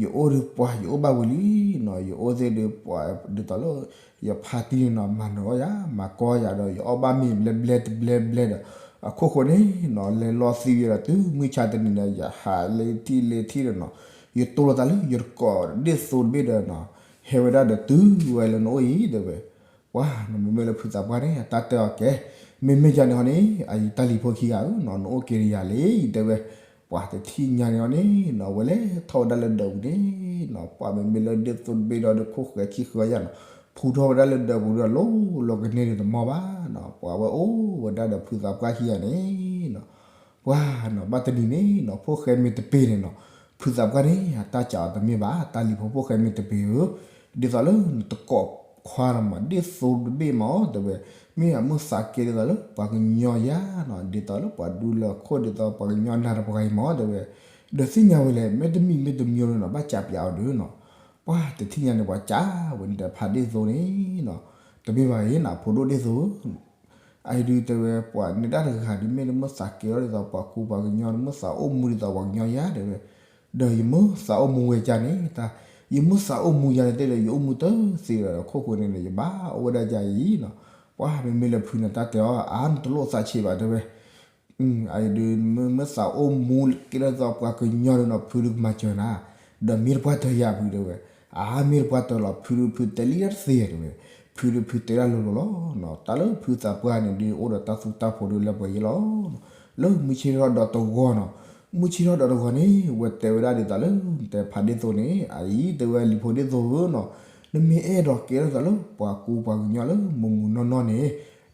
ယအိၣ်ဒုးပှၤ ယအိၣ်ဘၣ်ဝံၤလံနီၤ, ယအိၣ်သ့ၣ်ဒုးပှၤ ဒ်သိးလၢ ယဖါတံၢ်န့ၣ်နီၤ မၤနၢၤအီၣ်ယၤ မၤကီယၤဒီး ယအီၣ်ဘၣ်မ့ၤဘျဲဘျဲတဘျဲဘျဲဒီး အခိၣ်ဃိန့ၣ်နီၤ လဲၤလီသံဝံၤဒီး တုၤမုၢ်ဆါတနံၤဒီး ယဟးလၢထံၣ်လၢထံၣ်ဒီးနီၤ, ယတိၢ်လိာ်သးလၢ ယတကိးဒ့ၣ်သိတဘ့ၣ်ဒီးနီၤ, ဟဲဝဲဒၣ်ဒီးတုၤဝဲလၢနအိၣ်အံၤတဲဝဲ, ပှၢ်နီၤ မ့မ့ၢ်လၢဖုသးပှၢ်န့ၣ် အတၢ်တဲအီၤကဲ, မ့မ့ၢ်ယၤန့ၣ်ဟီန့ၣ် အယတၢ်လံၤဖိခံဂၤဧၢနီၤ နအိၣ်က့ၤဒီးယၤလံတဲဝဲ, ပှၤတထံၣ်ညါန့ၣ်အီၤန့ၣ်နီၤ ဝဲလဲၤထီၣ်ဝဲဒၣ်လၢဒၢးပူၤန့ၣ်နီၤ ပှၤမ့မ့ၢ်လၢဒ့ၣ်သိၣ်တဘ့ၣ်ဒီးဒ့ၣ်ခိၣ်ဃဲၤခံဃၢၤယါနီၤ ဖူထီၣ်ဝဲဒၣ်လၢဒၢးပူၤဒီး လိၤလိၤကန့ၢ်ဒံးတမီၢ်ဘၣ်နီၤ ပှၤဝဲအိၣ်ဝဲဒၣ်ဒီးဖုသးပှၢ်ခံဂၤန့ၣ်နီၤ ပှၤနီၤ ဘၣ်တနံၤန့ၣ်နီၤ ဖိၣ်ဃဲမ့ၢ်တပ့ၤန့ၣ်နီၤ ဖုသးပှၢ်န့ၣ် အတၢ်စံးအီၤတမ့ၢ်ဘၣ် တၢ်လံၤဖိဖိၣ်ဃဲမ့ၢ်တပ့ၤဧၢ ဒ်သိးလၢနတကိးခွါနီၤမး ဒ့ၣ်သိၣ်တဘ့ၣ်မး တဲဝဲ မ့ၢ်အမုၢ်သးကဲဒ်သိးလၢပှၤကညီယါနီၤ ဒ်သိးလၢပှၤဒူလၢခိၣ်ဒ်သိးပှၤကညီနၤဒီးပှၤဂၤအံၤမး တဲဝဲ ဒီးသ့ၣ်ညါဝဲလဲၣ် မ့တမံၤမ့တမံၤန့ၣ်နီၤ ဘၣ်စံးပၠးအီၤဒီးနီၤ ပှၤတထံၣ်ညါန့ၣ် ပှၤစံးဝဲန့ၣ်တဲဖးဒ့ၣ်သိၣ်န့ၣ်နီၤ တမ့ၢ်ဘၣ်အံၤနီၤ ဖိဒိၣ်ဒ့ၣ်သိၣ် အအံၤဒုးတဲဝဲ ပှၤန့ၣ်ဒၣ်တဂၤဒုး မ့ၢ်တမုၢ်သးကဲထီၣ်ဒ်သိးပှၤကူပှၤကညီ တမုၢ်သးအိၣ်မူဒ်သိးပှၤကညီယါ တဲဝဲ ဒီးယမုၢ်သးအိၣ်မူဝဲကၢ်န့ၣ် တၢ် ယမုၢ်သးအိၣ်မူယါန့ၣ် တဲဒီး ယအိၣ်မူတသ့ဒီးခိၣ်ဃိန့ၣ်ဒီး ယဘၣ်အိၣ်ဝဲဒၣ်ယၤအံၤနီၤ ပှၤမ့မ့ၢ်လၢဖုန့ၣ် တၢ်တဲအီၤ အါ နတလိၣ်သးဆံးဘၣ် တဲဝဲ အအံၤဒုး မ့ၢ်မုၢ်သးအိၣ်မူကဲထီၣ်ဒ်သိးပှၤကညီဒီးနီၤ ဖုဒုးကမၤစၢၤနၤ ဒီးမ့ၢ်တပှၢ်တၢၢ်ယၤဖု တဲဝဲ အါ မ့ၢ်တပှၢ်တၢၢ်လီၤ ဖုဒုး ဖုတဲလံတၢ်တသ့ တဲဝဲ ဖုဒုး ဖုတဲဒၣ်လိၤလိၤလီၤနီၤ တၢ်လၢဖုသးပှၢ်န့ၣ်ဒုး အိၣ်ဒီးတၢ်သူတၢ်ဖိးဒုးလၢပှဲၤယဲလီၤနီၤ လၢမုၢ်ဆ့ၣ်ထီၣ်ဒီးတဂီၤနီၤ မုၢ်ဆ့ၣ်ထီၣ်ဒီးတဂီၤန့ၣ် ဝဲတဲဝဲဒၣ်ဒ်သိးလၢ တဲဖးဒ့ၣ်သိၣ်န့ၣ် အအံၤ တဲဝဲ လံၤဖိဒ့ၣ်သိၣ်ဧၢနီၤ နမ့ၢ်အဲၣ်ဒိးကဲထီၣ်သးလၢပှၤကူပှၤကညီလၢမုၢ်မုၢ်နီၢ်နီၢ်န့ၣ်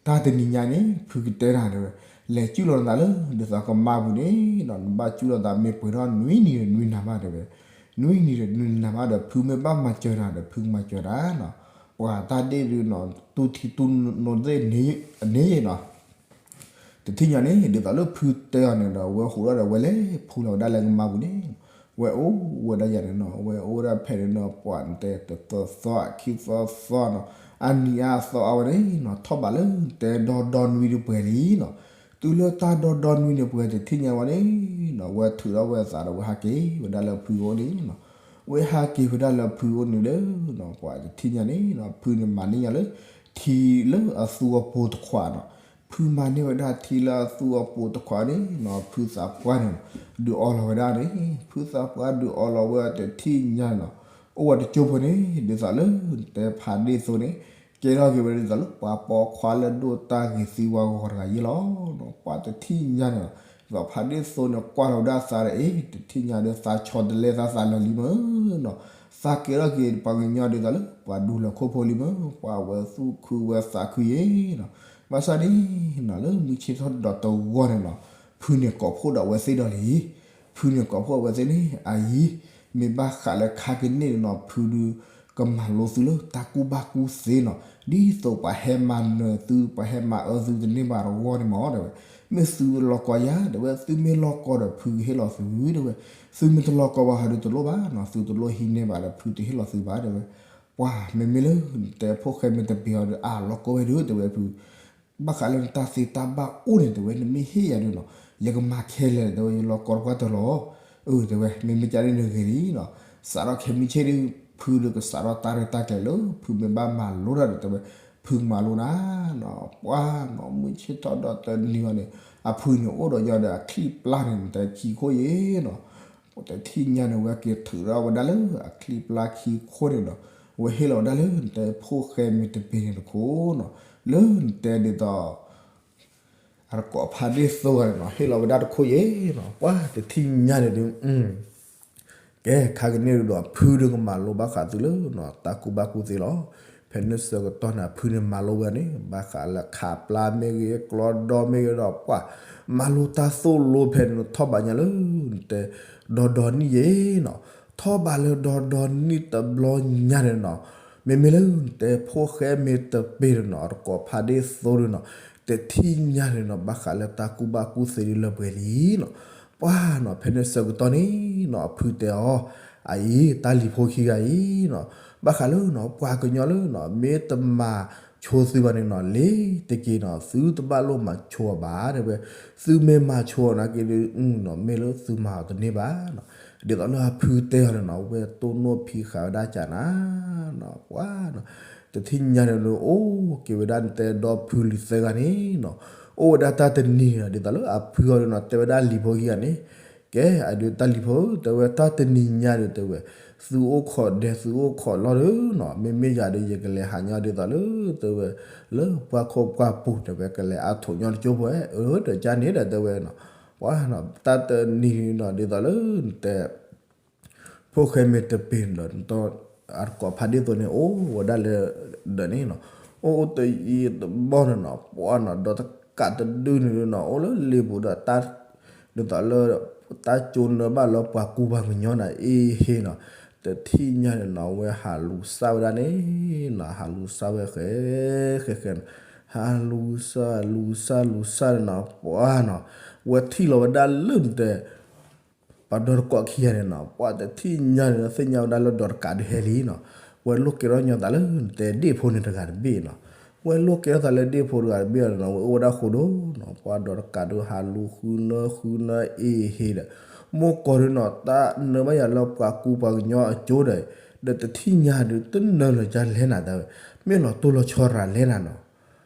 တၢ်တနံၤညါန့ၣ် ဖုကတဲနၤ တဲဝဲ လဲၤစုၣ်လီၤနသးလၢ ဒ်သိးကမၣ်ပူၤန့ၣ်နီၤ နဘၣ်စုၣ်လီၤသးမ့ၢ်ပှဲၤထီၣ်နွံနံၤဒီးနွံနၤမး တဲဝဲ နွံနံၤဒီးနွံနၤမးဒီး ဖုမ့ၢ်ဘၣ်မၤစၢၤနၤဒီး ဖုကမၤစၢၤနၤနီၤ ပှၤတၢ်ဒ့ၣ်ဒုးနီၤ တူၢ်ထံတူၢ်နိသ့ၣ်န့ၣ်နီၤ တထံၣ်ညါန့ၣ် ဒ်သိးလၢဖုတဲအီၤန့ၣ်ဒီး ဝဲဟူးထီၣ်ဒီး ဝဲလဲၤဖူလီၤဝဲဒၣ်လၢကမၣ်ပူၤန့ၣ် ဝဲအိၣ်ဝဲဒၣ်ယၤန့ၣ်နီၤ ဝဲအိၣ်ဝဲဒၣ်ဖဲန့ၣ်နီၤ ပှၤနတဲတသီသီခံသီသီနီၤ အနံၤအါသီအါဝဲန့ၣ်နီၤ ထီၣ်ဘးလၢနတဲဒီဒီနွံဒုးပှဲၤလံနီၤ တုၤလၢတၢ်ဒီဒီနွံန့ၣ်ပှဲၤတထံၣ်ညါဝဲန့ၣ် ဝဲထုးထီၣ်ဝဲအသးဒီး ဝဲဟးက့ၤဝဲဒၣ်လၢဖုအိၣ်န့ၣ်နီၤ ဝဲဟးက့ၤဝဲဒၣ်လၢဖုအိၣ်န့ၣ်ဒီး ပှၤတထံၣ်ညါန့ၣ်နီၤ ဖုန့ၣ်မၤန့ၢ်ညါလၢ ထံလၢအသူအပိၤတခွးနီၤ ဖုမၤန့ၢ်ဝဲဒၣ်ထံလၢအသူအပိၤတခွးန့ၣ်နီၤ ဖုသးပှၢ်န့ၣ် ဒုးအီလီၤဝဲဒၣ်န့ၣ် ဖုသးပှၢ်ဒုးအီလီၤဝဲတထံၣ်ညါန့ၣ်နီၤ အိၣ်ဝဲတကၠိဖိန့ၣ် ဒ်သိးလၢနတဲဖးဒ့ၣ်သိၣ်န့ၣ် ကဲထီၣ်က့ၤဝဲဒ်သိးလၢပှၤပိာ်ခွါလၢဒိၣ်တၢ်ဂ့ၤသံဝဲဂီၤတဂၤယဲလီၤနီၤ ပှၤတထံၣ်ညါန့ၣ်နီၤ ဒ်သိးဖးဒ့ၣ်သိၣ်န့ၣ်ကွၢ်လီၤဝဲဒၣ်သးဒီး အ့ တထံၣ်ညါဒီးသးဆီတလဲသးသးလၢာ်လံမ့ၢ်နီၤ သးကဲထီၣ်က့ၤပှၤကညီဒ်သိးလၢပှၤဒူလၢၤခိၣ်ဖိလံမ့ၢ် ပှၤဝဲသူၣ်ခုဝဲသးခုယဲနီၤ ဘၣ်ဆၣ်န့ၣ်နီၤ လၢမုၢ်ဆ့ၣ်ထီၣ်ဒီးတဂီၤန့ၣ်နီၤ ဖုန့ၣ်ကိးဖှိၣ်ဒီးအဝဲသ့ၣ်ဒီးလံ ဖုန့ၣ်ကိးဖှိၣ်အဝဲသ့ၣ်န့ၣ် အအံၤ မ့ၢ်ဘၣ်ဃးလၢခါကန့ၣ်နီၤ ဖုဒုးကမၤလိသုလၢတၢ်ကူၣ်ဘၣ်ကူၣ်သ့နီၤ ဒ်သိးပှၤဟဲမၤနၢၤသု ပှၤဟဲမၤအၢသုတန့ၢ်ဘၣ်တဂီၢ်န့ၣ်မ့ၢ် တဲဝဲ မ့ၢ်သုလီၤကီယၤ တဲဝဲ သုမ့ၢ်လီၤကီဒီး ဖုကဟ့ၣ်လီၤသု တဲဝဲ သုမ့ၢ်တလီၤကီဘၣ်ဟီဒုးတလိၣ်ဘၣ်နီၤ သုတလိၣ်ဟံးန့ၢ်ဘၣ်ဒီး ဖုတဟ့ၣ်လီၤသုဘၣ် တဲဝဲ ပှၤမ့မ့ၢ်လၢ တဲဖိၣ်ဃဲမ့ၢ်တပ့ၤအီၤဒီး အလီၤကီဝဲဒုး တဲဝဲဖု ဘၣ်ဃးလၢနတၢ်သ့တၢ်ဘၣ်အိၣ်န့ၣ် တဲဝဲ နမ့ၢ်ဟ့ၣ်ယၤဒုးနီၤ ယကမၤခဲလၢာ် တဲဝဲ ယလီၤကီတပှၢ်တၢၢ်လီၤ အၢ တဲဝဲ မ့မ့ၢ်ကန့ၣ်နဂ့ၤလံနီၤ စးထီၣ်ခဲမုၢ်ဆ့ၣ်ဒုး ဖုဒုးကစးထီၣ်တၢ်ရဲၣ်တၢ်ကျဲၤလၢ ဖုမ့ၢ်ဘၣ်မၤလိတၢ်ဒီး တဲဝဲ ဖုကမၤလိနၤနီၤ ပှၤနီၤ မုၢ်ဆ့ၣ်ထီၣ်ဒီးတနံၤအီၤန့ၣ် အဖုန့ၣ်အိၣ်ဒီးယၤဒီးအချံပျၢ်န့ၣ် နတဲခံခိၣ်ယဲနီၤ တထံၣ်ညါန့ၣ် ဝဲက့ၤထုးထီၣ်ဝဲဒၣ်လၢအချံပျၢ်ခံခိၣ်န့ၣ်ဒီး ဝဲဟ့ၣ်လီၤဝဲဒၣ်လၢနတဲဖိၣ်ဃဲမ့ၢ်တပ့ၤန့ၣ်တခိၣ်နီၤ လၢနတဲဒ်သိး အတကိးဖးဒ့ၣ်သိၣ်ဂၤန့ၣ်နီၤ ဟ့ၣ်လီၤဝဲဒၣ်တခိၣ်ယဲနီၤ ပှၤတထံၣ်ညါန့ၣ်ဒုး ကဲ ခါကန့ၣ်ဒုးဒီး ဖုဒုးကမၤလိဘၣ်ဃးသုလၢနီၤ တၢ်ကူၣ်ဘၣ်ကူၣ်သ့လီၤ ဖဲန့ၣ်ဆၢကတီၢ်န့ၣ် အဖုန့ၣ်မၤလိဝဲန့ၣ် ဘၣ်ဃးလၢခးပျၢ်မ့ၢ်ဂ့ၤ ကျီဒီမ့ၢ်ဂ့ၤဒီး ပှၤ မၤလိတၢ်သိၣ်လိဖဲန့ၣ်ထီၣ်ဘးညါလၢ နတဲ ဒီဒီနံၣ်ယဲနီၤ ထီၣ်ဘးလၢဒီဒီနံၣ်တဘျီညါန့ၣ်နီၤ မ့မ့ၢ်လၢနတဲဖိၣ်ဃဲမ့ၢ်တပ့ၤန့ၣ်နီၤ အတကိးဖးဒ့ၣ်သိၣ်ဒုးနီၤ တထံၣ်ညါန့ၣ်နီၤ ဘၣ်ဃးလၢတၢ်ကူၣ်ဘၣ်ကူၣ်သ့ဒုးလၢပှဲၤလံနီၤ ပှၤနီၤ ဖဲန့ၣ်ဆၢကတီၢ်န့ၣ်နီၤ အဖုတဲအီၤ အအံၤ တၢ်လံၤဖိခံဂၤအံၤနီၤ ဘၣ်ဃးလၢနီၤ ပှၤကညီလၢနီၤ မ့ၢ်တမၤဆိသုဘၣ်န့ၣ်နီၤ လ့ၤတက့ၢ်နီၤ သုတဘၣ်လိၣ်မၤဆိအီၤဘၣ် တဲဝဲ သုမ့ၢ်မၤဆိအီၤနာ်က့ဒုးနီၤ မ့ၢ်လၢသုမၤအီၤတန့ၢ်ဘၣ်နီၤ ဒ်သိးလၢအဖုတဲအီၤန့ၣ်နီၤ ဝဲတိၢ်နီၣ်ဖံးဃာ်ဝဲဒၣ်ကၢ်နၤနီၤ ပှၤနီၤ တထံၣ်ညါန့ၣ်လၢအိၣ်က့ၤဝဲဒၣ် နတဲဒီဖုလံၤသၢဂၤန့ၣ်နီၤ အိၣ်ဝဲဒၣ်တၢ်တနံၤန့ၣ် ဒ်သိးလၢအဖုအီၤဒုးနီၤ တဲဝဲဒၣ်လံၤဖိခံဂၤန့ၣ် ကဲ အဒုးတၢ်လံၤဖိ တဲဝဲတၢ်တနံၤညါဒုး တဲဝဲ သုအိၣ်ခိးဒဲး သုအိၣ်ခိးလီၢ်ဒုးနီၤ မ့မ့ၢ်ယၤဒုး ယကလဲၤဟးညီဒ်သိးလၢ တဲဝဲ လၢပှၢ်ခိၣ်ပှၢ်ပူၤ တဲဝဲ ကလဲၤအါထိးညီတကၠိဖိ အၢ ဒီးကၢ်န့ၣ်ဒီး တဲဝဲနီၤ ပှၤနီၤ တၢ်တနံၤနီၤ ဒ်သိးလၢနတဲ ဖိၣ်ဃဲမ့ၢ်တပ့ၤဒီး အတကိးဖးဒ့ၣ်သိးန့ၣ် အိၣ်ဝဲဒၣ်လၢ ဒီးန့ၣ်နီၤ အိၣ်အိၣ်တယံာ်တဘီန့ၣ်နီၤ ပှၤနီၤ ဒီးတကးတဒုန့ၣ်နီၤ အိၣ်လၢလ့ပူၤဒီးတၢ် ဒ်သိးလၢ တၢ်ကၠိနၢဘၣ်လၢပှၤကူပှၤကညီန့ၣ် အ့ဟ့နီၤ တထံၣ်ညါန့ၣ်နီၤ ဝဲဟးလူၤစၢ်ဝဲဒၣ်န့ၣ်နီၤ ဟးလူၤစၢ်ဝဲဃဲ ဃဲဃဲနီၤ ဟးလူၤစၢ် လူၤစၢ် လူၤစၢ်န့ၣ်နီၤ ပှၤနီၤ ဝဲထံၣ်လီၤဝဲဒၣ်လၢနတဲ ပှၤဒီတကိးခံဂၤန့ၣ်နီၤ ပှၤတထံၣ်ညါန့ၣ် သ့ၣ်ညါဝဲဒၣ်လၢဒီးတကးဒုးဟဲလံနီၤ ဝဲလိၣ်ကဲထီၣ်ညီသးလၢနတဲဒ့ၣ်ဖိန့ၣ်တဂၤတဘ့ၣ်နီၤ ဝဲလိၣ်ကဲထီၣ်သးလၢဒ့ၣ်ဖိတဂၤတဘ့ၣ်အီၤနီၤ ဝဲအိၣ်ဝဲဒၣ်ဃိဒိၣ်နီၤ ပှၤဒီးတကးဒုးဟးလူၤဃုနၢဃုနၢအ့ဟ့ဒီး မိၢ်ကီၢ်ဒုးနီၤ တၢ်နၢဘၣ်ယၤလၢပှၤကူပှၤကညီအကၠိဒီး ဒီးတထံၣ်ညါဒုး တနၢလီၤကလဲၤနၤတၢ်ဝဲ မ့ၢ်လီၤတိၢ်လီၤဆီရၤလဲၤနၤနီၤ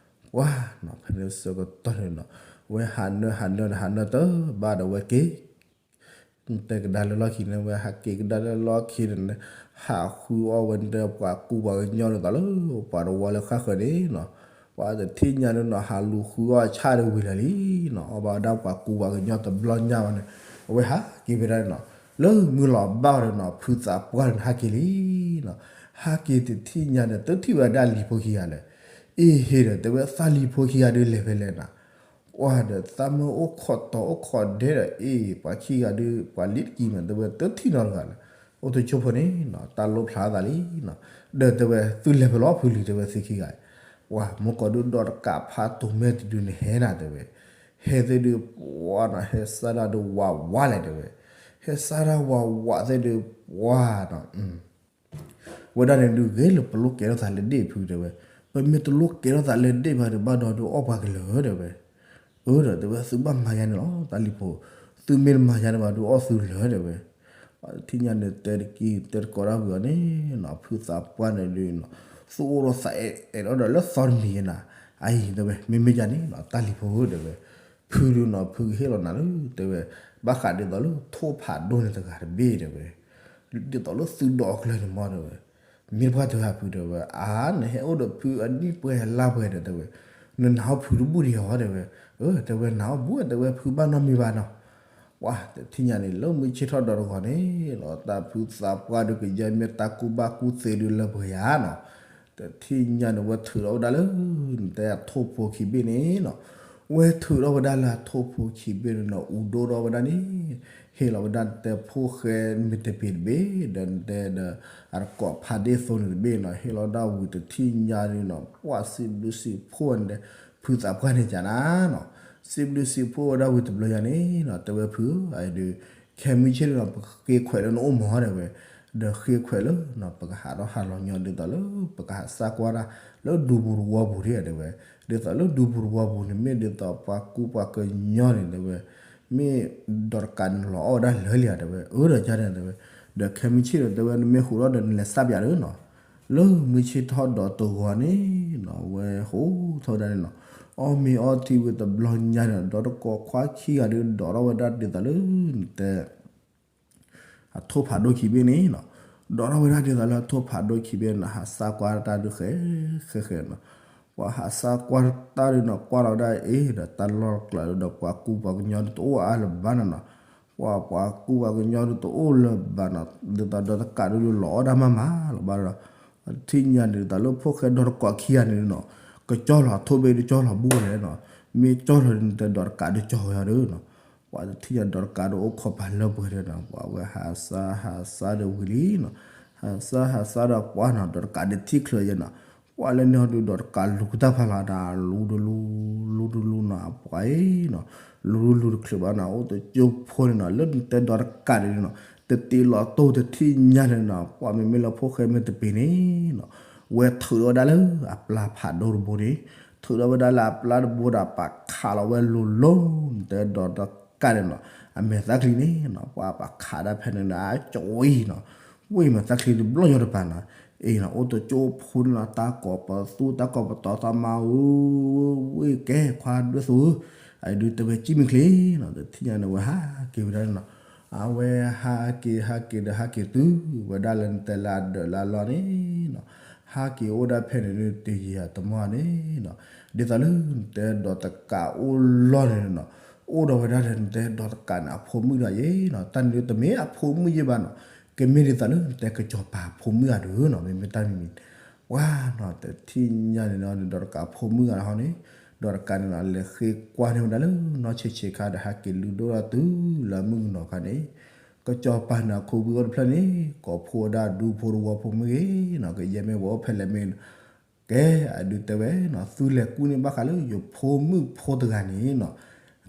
ပှၤနီၤ ဖဲန့ၣ်ဆၢကတီၢ်န့ၣ်နီၤ ဝဲဟးနၢဟးနၢ ဟးနၢတဘၣ်ဒီးဝဲက့ၤ တဲကဒါလၢလီၢ်ခံန့ၣ် ဝဲဟးက့ၤကဒါလၢလီၢ်ခံန့ၣ် ဟးဃုအီၣ်ဝဲဒၣ်ပှၤကူပှၤကညီန့ၣ်သးလၢ ပှၤတဝီလၢဃၣ်ဃၢၤန့ၣ်နီၤ ပှၤတထံၣ်ညါန့ၣ်နီၤ ဟးလူၤဃုအီၣ်ဆၣ်ဒီးဝံၤလၢာ်လံနီၤ အီၣ်ဘၣ်ဝဲဒၣ်ပှၤကူပှၤကညီတဘျီညါဘၣ်န့ၣ် အဝဲဟးက့ၤဝဲဒၣ်န့ၣ်နီၤ လၢမုၢ်လီၤဘၣ်ဝဲဒၣ်နီၤ ဖုသးပှၢ်န့ၣ် ဟးက့ၤလံနီၤ ဟးက့ၤတထံၣ်ညါန့ၣ် တထံၣ်ဝဲဒၣ်လံၤဖိခံဂၤလၢာ် အ့ဟ့ဒီး တဲဝဲသးလံၤဖိခံဂၤဒုးလဲၤဖဲလဲၣ်နၤ ပှၤဒီးသးမၢအိၣ်ခိးတီၤအိၣ်ခိးဒဲဒီး အ့ၣ် ပှၤခံဂၤဒုး ပှၤလံၤတကံမး တဲဝဲတထံၣ်နီတဂၤလၢာ် အိၣ်တကၠိဖိန့ၣ်နီၤ တၢ်လိၣ်ဖျါသးလံနီၤ ဒီးတဲဝဲသုလဲၤဖဲလဲၣ်ဖုလံၤ တဲဝဲသုခံဂၤ ပှၤမိၢ်ကီၢ်ဒုးဒီးတကးဖးတိၤမဲာ်တဒုန့ၣ်ဟဲနၤတဲဝဲ ဟဲသ့ၣ်ဒုး ပှၤနီၤ ဟဲစၢ်ဒၣ်ဒုးဝးဝးလဲၣ်တဲဝဲ ဟဲစၢ်ဒၣ်ဝးဝးသ့ၣ်ဒုး ပှၤနီၤ ဝဲဒၣ်န့ၣ်ဒုးဂ့ၤလၢပလိၣ်ကဲထီၣ်သးလၢဒ့ၣ်ဖုတဲဝဲ, ပမ့ၢ်တလိၣ်ကဲထီၣ်သးလၢဒ့ၣ်ဘၣ်ဒီး ဘၣ်ဒီးဒုးအီၣ်ပှၤကလၢာ်တဲဝဲ. အၢဒီးတဲဝဲ သုဘၣ်မၤယၤန့ၣ်လီၤ တၢ်လံၤဖိ, သုမ့ၢ်တမၤယၤန့ၣ်ဘၣ် ဒုးအီၣ်သုလၢာ်တဲဝဲ. ပှၤတထံၣ်ညါန့ၣ် တဲတကံ တဲတကိးတၢ်ဝံၤအီၤန့ၣ်နီၤ ဖုသးပှၢ်န့ၣ်ဒုးနီၤ သူၣ်အိၣ်ထီၣ်သးအဲၣ်အဲၣ်ဒီးလၢသီတမံၤယဲနၤ, အအံၤတဲဝဲ မ့မ့ၢ်ယၤန့ၣ်နီၤ တၢ်လံၤဖိဧၢတဲဝဲ, ဖုဒုးနီၤ ဖုကဟ့ၣ်လီၤနၤလၢတဲဝဲ, ဘၣ်ဃးဒ်သိးလၢထိၣ်ဖးဒိၣ်န့ၣ်တဂၤတဘ့ၣ်တဲဝဲ ဒ်သိးလၢသုဒီးအကျၢၤန့ၣ်မ့ၢ်တဲဝဲ, မ့ၢ်တပှၢ်တဲဝဲဖုတဲဝဲ အါ နဟဲအိၣ်ဒီးဖုအနံၣ်ပှဲၤလါပှဲၤဒီးတဲဝဲ, နနာ်အီၣ်ဖုတဘူၣ်ဒံးဧါတဲဝဲ, အၢ တဲဝဲနာ်အီၣ်ဘူၣ်တဲဝဲ ဖုဘၣ်နီတမံၤဘၣ်နီၤ. ပှၤတထံၣ်ညါန့ၣ် လၢမုၢ်ဆ့ၣ်ထီၣ်ဒီးတဂီၤန့ၣ်လီၤ တၢ်ဖုသးပှၢ်ဒုးကယဲၢ်မ့ၢ်တၢ်ကူၣ်ဘၣ်ကူၣ်သ့ဒုးလၢပှဲၤယၤနီၤ. တထံၣ်ညါန့ၣ် ဝဲထုးထီၣ်ဝဲဒၣ်လၢ နတဲအထိၣ်ဖိခံဘ့ၣ်န့ၣ်နီၤ, ဝဲထုးထီၣ်ဝဲဒၣ်လၢအထိၣ်ဖိခံဘ့ၣ်န့ၣ်နီၤ အူဒိၣ်ထီၣ်ဝဲဒၣ်န့ၣ်, ဟ့ၣ်လီၤဝဲဒၣ်နတဲဖိၣ်ဃဲမ့ၢ်တပ့ၤတဘ့ၣ် ဒီးနတဲဒီး အတကိးဖးဒ့ၣ်သိန့ၣ်တဘ့ၣ်နီၤ ဟ့ၣ်လီၤဒၣ်ဝံၤတထံၣ်ညါန့ၣ်နီၤ ပှၤစံးဘျုးစံးဖှိၣ်ဝဲနတဲ ဖုသးပှၢ်န့ၣ်ကနၤနီၤ, စံးဘျုးစံးဖှိၣ်ဝဲဒၣ်ဝံၤတဘျီညါန့ၣ်နီၤ တဲဝဲဖုဧၢ အဒုး ခဲမုၢ်ဆ့ၣ်န့ၣ်နီၤ ပဃ့ခွဲးလၢနအိၣ်မးတဲဝဲ, ဒီးဃ့ခွဲးလၢ ပကဟးထီၣ်ဟးလီၤညီဒ်သိးလၢ ပကဟးစၢ်ကွၢ်တၢ် လၢဒူပူၤတဝီပူၤဒ်တဲဝဲ, ဒ်သိးလၢဒူပူၤတဝီပူၤန့ၣ် မ့ၢ်ဒ်သိးပှၤကူပှၤကညီန့ၣ်တဲဝဲ, မ့ၢ်ဒီးတကးန့ၣ်လီၤအီၣ်ဝဲဒၣ်လၢာ်လံဧါတဲဝဲ, အၢဒီးကန့ၣ်တဲဝဲ, ဒီးခဲမုၢ်ဆ့ၣ်ဒီးတဲဝဲ နမ့ၢ်ဟူးထီၣ်ဒီးနလဲၤစၢ်ပၠးဒီးနီၤ လၢမုၢ်ဆ့ၣ်ထီၣ်ဒီးတဂီၤန့ၣ်နီၤ ဝဲဟူးထီၣ်ဝဲဒၣ်န့ၣ်နီၤ, အီၣ်မ့ၤအီထံဝံၤတဘျီညါန့ၣ် ဒီးတကိးခွါခံဂၤဒုးဒိးထီၣ်ဝဲဒၣ်ဒ်သိးလၢ နတဲ အထိၣ်ဖးဒိၣ်ခံဘ့ၣ်န့ၣ်နီၤ, ဒိးထီၣ်ဝဲဒၣ်ဒ်သိးလၢအထိၣ်ဖးဒိၣ်ခံဘ့ၣ်န့ၣ် ဟးစၢ်ကွၢ်တၢ်ဒုးဃဲ ဃဲဃဲနီၤ, ပှၤဟးစၢ်ကွၢ်တၢ်ဒုးနီၤ ကွၢ်လီၤဝဲဒၣ်အ့ၣ်ဒီးတၢ်လီၢ်တကျးဒီးပှၤကူပှၤကညီဒုးတအိၣ်အါလၢၤဘၣ်နီၤနီၤ, ပှၤပှၤကူပှၤကညီဒုးတအိၣ်လၢၤဘၣ်နီၤ, ဒ်သိးဒီးတကးဒုးလီၤအီၣ်တၢ်မၤမၤလီၤဘၣ်ဒီး တထံၣ်ညါန့ၣ် တၢ်လၢဖိၣ်ဃဲဒီးတကိးခံဂၤန့ၣ်နီၤ, ကကၠီလီၤထိၣ်ဘ့ၣ်ဒုးကၠီလီၤဘူၣ်လဲၣ်နီၤ, မ့ၢ်ကၠီလီၤဒုးနတဲဒီးတကးဒုးကၠီဝဲအီၤဒီးနီၤ, ပှၤတထံၣ်ညါဒီးတကးဒုးအိၣ်ခိးပာ်လၢပှဲၤဒီးနီၤ, ပှၤဝဲဟးစၢ်ဟးစၢ်ဒီးဝံၤလံနီၤ, ဟးစၢ်ဟးစၢ်ဒီးပှၤနီၤ ဒီးတကးဒုးထံၣ်ချုးယဲနီၤ, ပှၤလၢန့ၣ်ဟီဒုးဒီးတကးလူၤကတၢ်ဖးလီၤဒီး လူၤတလူၤ လူၤတလူၤနီၤ ပှၤအံၤနီၤ, လူၤတလူၤတချုးဘၣ်နီၤ အိၣ်တကၠိဖိန့ၣ်နီၤ လၢနတဲဒီးတကးဒုးနီၤ, တတ့လီၤတိၢ်တထံၣ်ညါန့ၣ်နီၤ, ပှၤမ့မ့ၢ်လၢဖိၣ်ဃဲမ့ၢ်တပ့ၤန့ၣ်နီၤ, ဝဲထုးထီၣ်ဝဲဒၣ်လၢအပျၢ်ဖးဒိၣ်တဘိန့ၣ်, ထုးထီၣ်ဝဲဒၣ်လၢအပျၢ်တဘိဒီးပာ်ခးလီၤဝဲလိၤလိၤ, နတဲဒီးတကးန့ၣ်နီၤ, အမဲာ်သၣ်ချံန့ၣ်နီၤ ပှၤပာ်ခးဒၣ်ဖဲန့ၣ်နီၤ အကၠီအံၤနီၤ, ဝ့ၢ်မဲာ်သၣ်ချံတဘျီညါတပၤနီၤ, အံၤနီၤ အိၣ်တကၠိဖိန့ၣ်နီၤ တၢ်ကိးပသူ တၢ်ကိးပတီၤသးမါဧၢ, ဝ့ၢ်ကဲခွါဒွဲၣ်သူဧၢ, အဒုးတဲဝဲကံၣ်မ့ၢ်ချ့နီၤ, တထံၣ်ညါန့ၣ် ဝဲဟးက့ၤဝဲဒၣ်န့ၣ်နီၤ, အဝဲဟးက့ၤဟးက့ၤဒီးဟးက့ၤတုၤဝဲဒၣ်လၢနတဲလၢအဒၢးလၢအလီၢ်န့ၣ်နီၤ, ဟးက့ၤအိၣ်ဒၣ်ဖဲန့ၣ်ဒုးတယံာ်အတမီၢ်န့ၣ်နီၤ, ဒ်သိးလၢနတဲဒီးတကးအိၣ်လီၢ်န့ၣ်နီၤ, အိၣ်ဒီးဝဲဒၣ်လၢနတဲဒီးတကးန့ၣ်အဖိမုၣ်ဒီးယဲနီၤ, တၢ်န့ၣ်တမ့ၢ်အဖိမုၣ်ယဲဘၣ်နီၤ, ကမ့ၢ်ဒ်သိးလၢနတဲကစီၤပၤဖိမုၣ်ဂၤဒုနီၤ, မ့မ့ၢ်တၢ်မံၤမံၤ, ပှၤနီၤတထံၣ်ညါန့ၣ်နီၤ, ဒီးတကးဖိမုၣ်ဂၤဟီန့ၣ်, ဒီးတကးန့ၣ်နီၤ လဲၤဃ့ကွၢ်န့ၢ်ဝဲဒၣ်လၢနီၢ်ဆံးဆံးခါဒီး ဟဲက့ၤလုၢ်ဒိၣ်ထီၣ်တုၤလၢမုၣ်ကနီၤခါန့ၣ်, ကစီၤပၤန့ၣ်အခိၣ်ဘုအီၤတဖျၢၣ်န့ၣ်, ကိးဖှိၣ်ဝဲဒၣ်ဒူဖိတဝီဖိမ့ၢ်ဂ့ၤနီၤ, ကယဲၢ်မ့ၢ်ဝဲအိၣ်ဖဲလဲၣ်မ့ၢ် ကဲအဒုတဲဝဲနီၤ, သုလဲၤကူၣ်န့ၢ်ဘၣ်ဃးလၢယဖိမုၣ်ဖိတဂၤန့ၣ်နီၤ,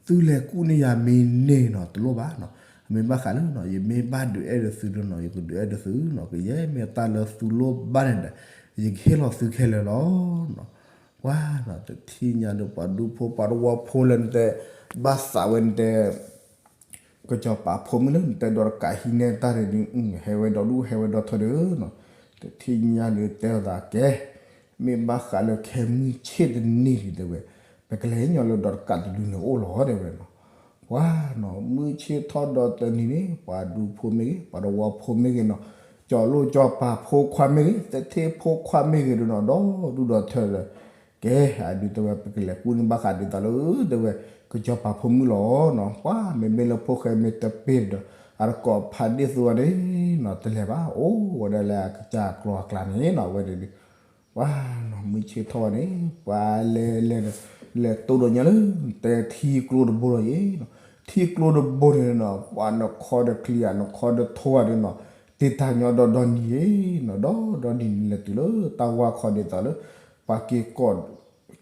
သုလဲၤကူၣ်န့ၢ်ယၤမ့ၢ်န့ၢ်နီၤ တလိၣ်ဘၣ်နီၤ, မ့ၢ်ဘၣ်ဃးလၢနီၤ ယမ့ၢ်ဘၣ်ဒုးအဲၣ်ဒိးသုဒုနီၤ ယကဒုးအဲၣ်ဒိးသုနီၤ, ကယဲၢ်မ့ၢ်တၢ်လၢသုလိၣ်ဘၣ်န့ၣ်ဒီး ယကဟ့ၣ်လီၤသုခဲလၢာ်လီၤနီၤ, ပှၤနီၤတထံၣ်ညါဒီး ပှၤဒူဖိပှၤတဝီဖိလၢနတဲ ဘၣ်သးဝဲနတဲ ကစီၤပၤဖိမုၣ်လၢနတဲဒီးတကးဟံးန့ၢ်တၢ်န့ၣ်ဒု ဟဲဝဲဒီဒူၣ်ဟဲဝဲဒီထၢဒုနီၤ, တထံၣ်ညါဒုတဲအသးကဲ, မ့ၢ်ဘၣ်ဃးလၢခဲမုၢ်ဆ့ၣ်တနံၤဒုတဲဝဲ, ပကလဲၤညီလၢဒီးတကးတဒုန့ၣ်အိၣ်လီၤတဲဝဲနီၤ, ပှၤနီၤ မုၢ်ဆ့ၣ်ထီၣ်ဒီးတနံၤန့ၣ် ပှၤဒူဖိမ့ၢ်ဂ့ၤ ပှၤတဝီဖိမ့ၢ်ဂ့ၤနီၤ, ကၠီၤလိၣ်ကၠီၤပၤဖိခွါမ့ၢ်ဂ့ၤ သထ့ဖိခွါမ့ၢ်ဂ့ၤဒုနီၤ ဒီဒူၣ်ဒီထၢဒီး ကဲအဒုတဲဝဲ ပကလဲၤကူၣ်န့ၢ်ဘၣ်ဃးဒ်သိးလၢတဲဝဲ ကစီၤပၤဖိမုၣ်လီၤနီၤ, ပှၤမ့မ့ၢ်လၢဖိၣ်ဃဲမ့ၢ်တပ့ၤဒီး အတကိးဖးဒ့ၣ်သိးဝဲန့ၣ်နီၤ တလဲၤဘၣ် အိၣ်ဝဲဒၣ်လၢအကစၢ်ကျိၤအကျါန့ၣ်နီၤ အဝဲန့ၣ်ဒု ပှၤနီၤ မုၢ်ဆ့ၣ်ထီၣ်ဝဲန့ၣ် ပှၤလဲၤလဲၤဒီး လဲၤတိၢ်ဒီးညီလၢ တဲထံကျိတဘိဒီးယဲနီၤ, ထံကျိတဘိန့ၣ်နီၤ ပှၤနခီဒီးချံဂၤ နခီဒီးထိဂၤဒုနီၤ, တ့တၢ်ညီဒီဒီနံၤယဲနီၤ, ဒီဒီနံၤန့ၣ်လဲၤတုၤလၢတၢ်ဝါခီဒ်သိးလၢ ပှၤက့ၤကိး